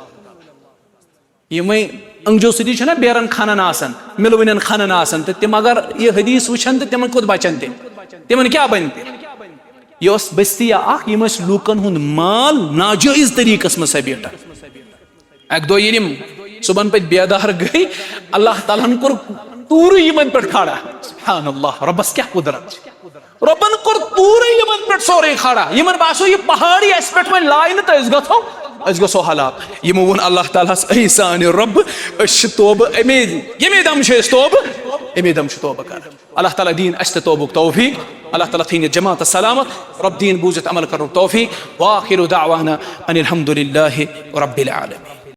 یِمے أنٛگجو سۭتی چھِنہ بیرن کھنان آسان، مِلوٕنٮ۪ن کھنان آسان، تہٕ تِم اگر یہِ حدیث وٕچھن تہٕ تِمن کوٚت بچن تِم؟ تِمن کیٛاہ بنہِ تیٚلہِ؟ یہِ ٲس بستیا اکھ، یِم ٲسۍ لوٗکن ہُنٛد مال ناجٲیز طریٖقس منٛز سمیٹان۔ اکہِ دۄہ ییٚلہِ یِم صُبحن پٔتۍ بیدار گٔے، اللہ تعالیٰ ہن کوٚر توٗرٕے یِمن پٮ۪ٹھ کھڑا۔ سبحان اللہ، رۄبس کیٛاہ قدرت چھِ۔ رۄبن کوٚر توٗرٕے یِمن پٮ۪ٹھ سورُے کھڑا۔ یِمن باسیو، یہِ پہاڑٕے اَسہِ پٮ۪ٹھ وۄنۍ لایہِ نہٕ تہٕ أسۍ گژھو، أسۍ گژھو ہلاک۔ یِمو ووٚن اللہ تعالیٰ ہس، اے سانہِ رۄب، أسۍ چھِ توبہٕ، اَمے، ییٚمے دم چھِ أسۍ توبہٕ، اَمے دم چھِ توبہٕ کران۔ اللہ تعالیٰ دِیِن اَسہِ تہِ توبُک توفیق۔ اللہ تعالیٰ تھٲیِن یہِ جماعت سلامت۔ رۄب دِیِن بوٗزِتھ عمل کرنُک توفیق۔ وآخر دعوانا ان الحمد للہ رب العالمین۔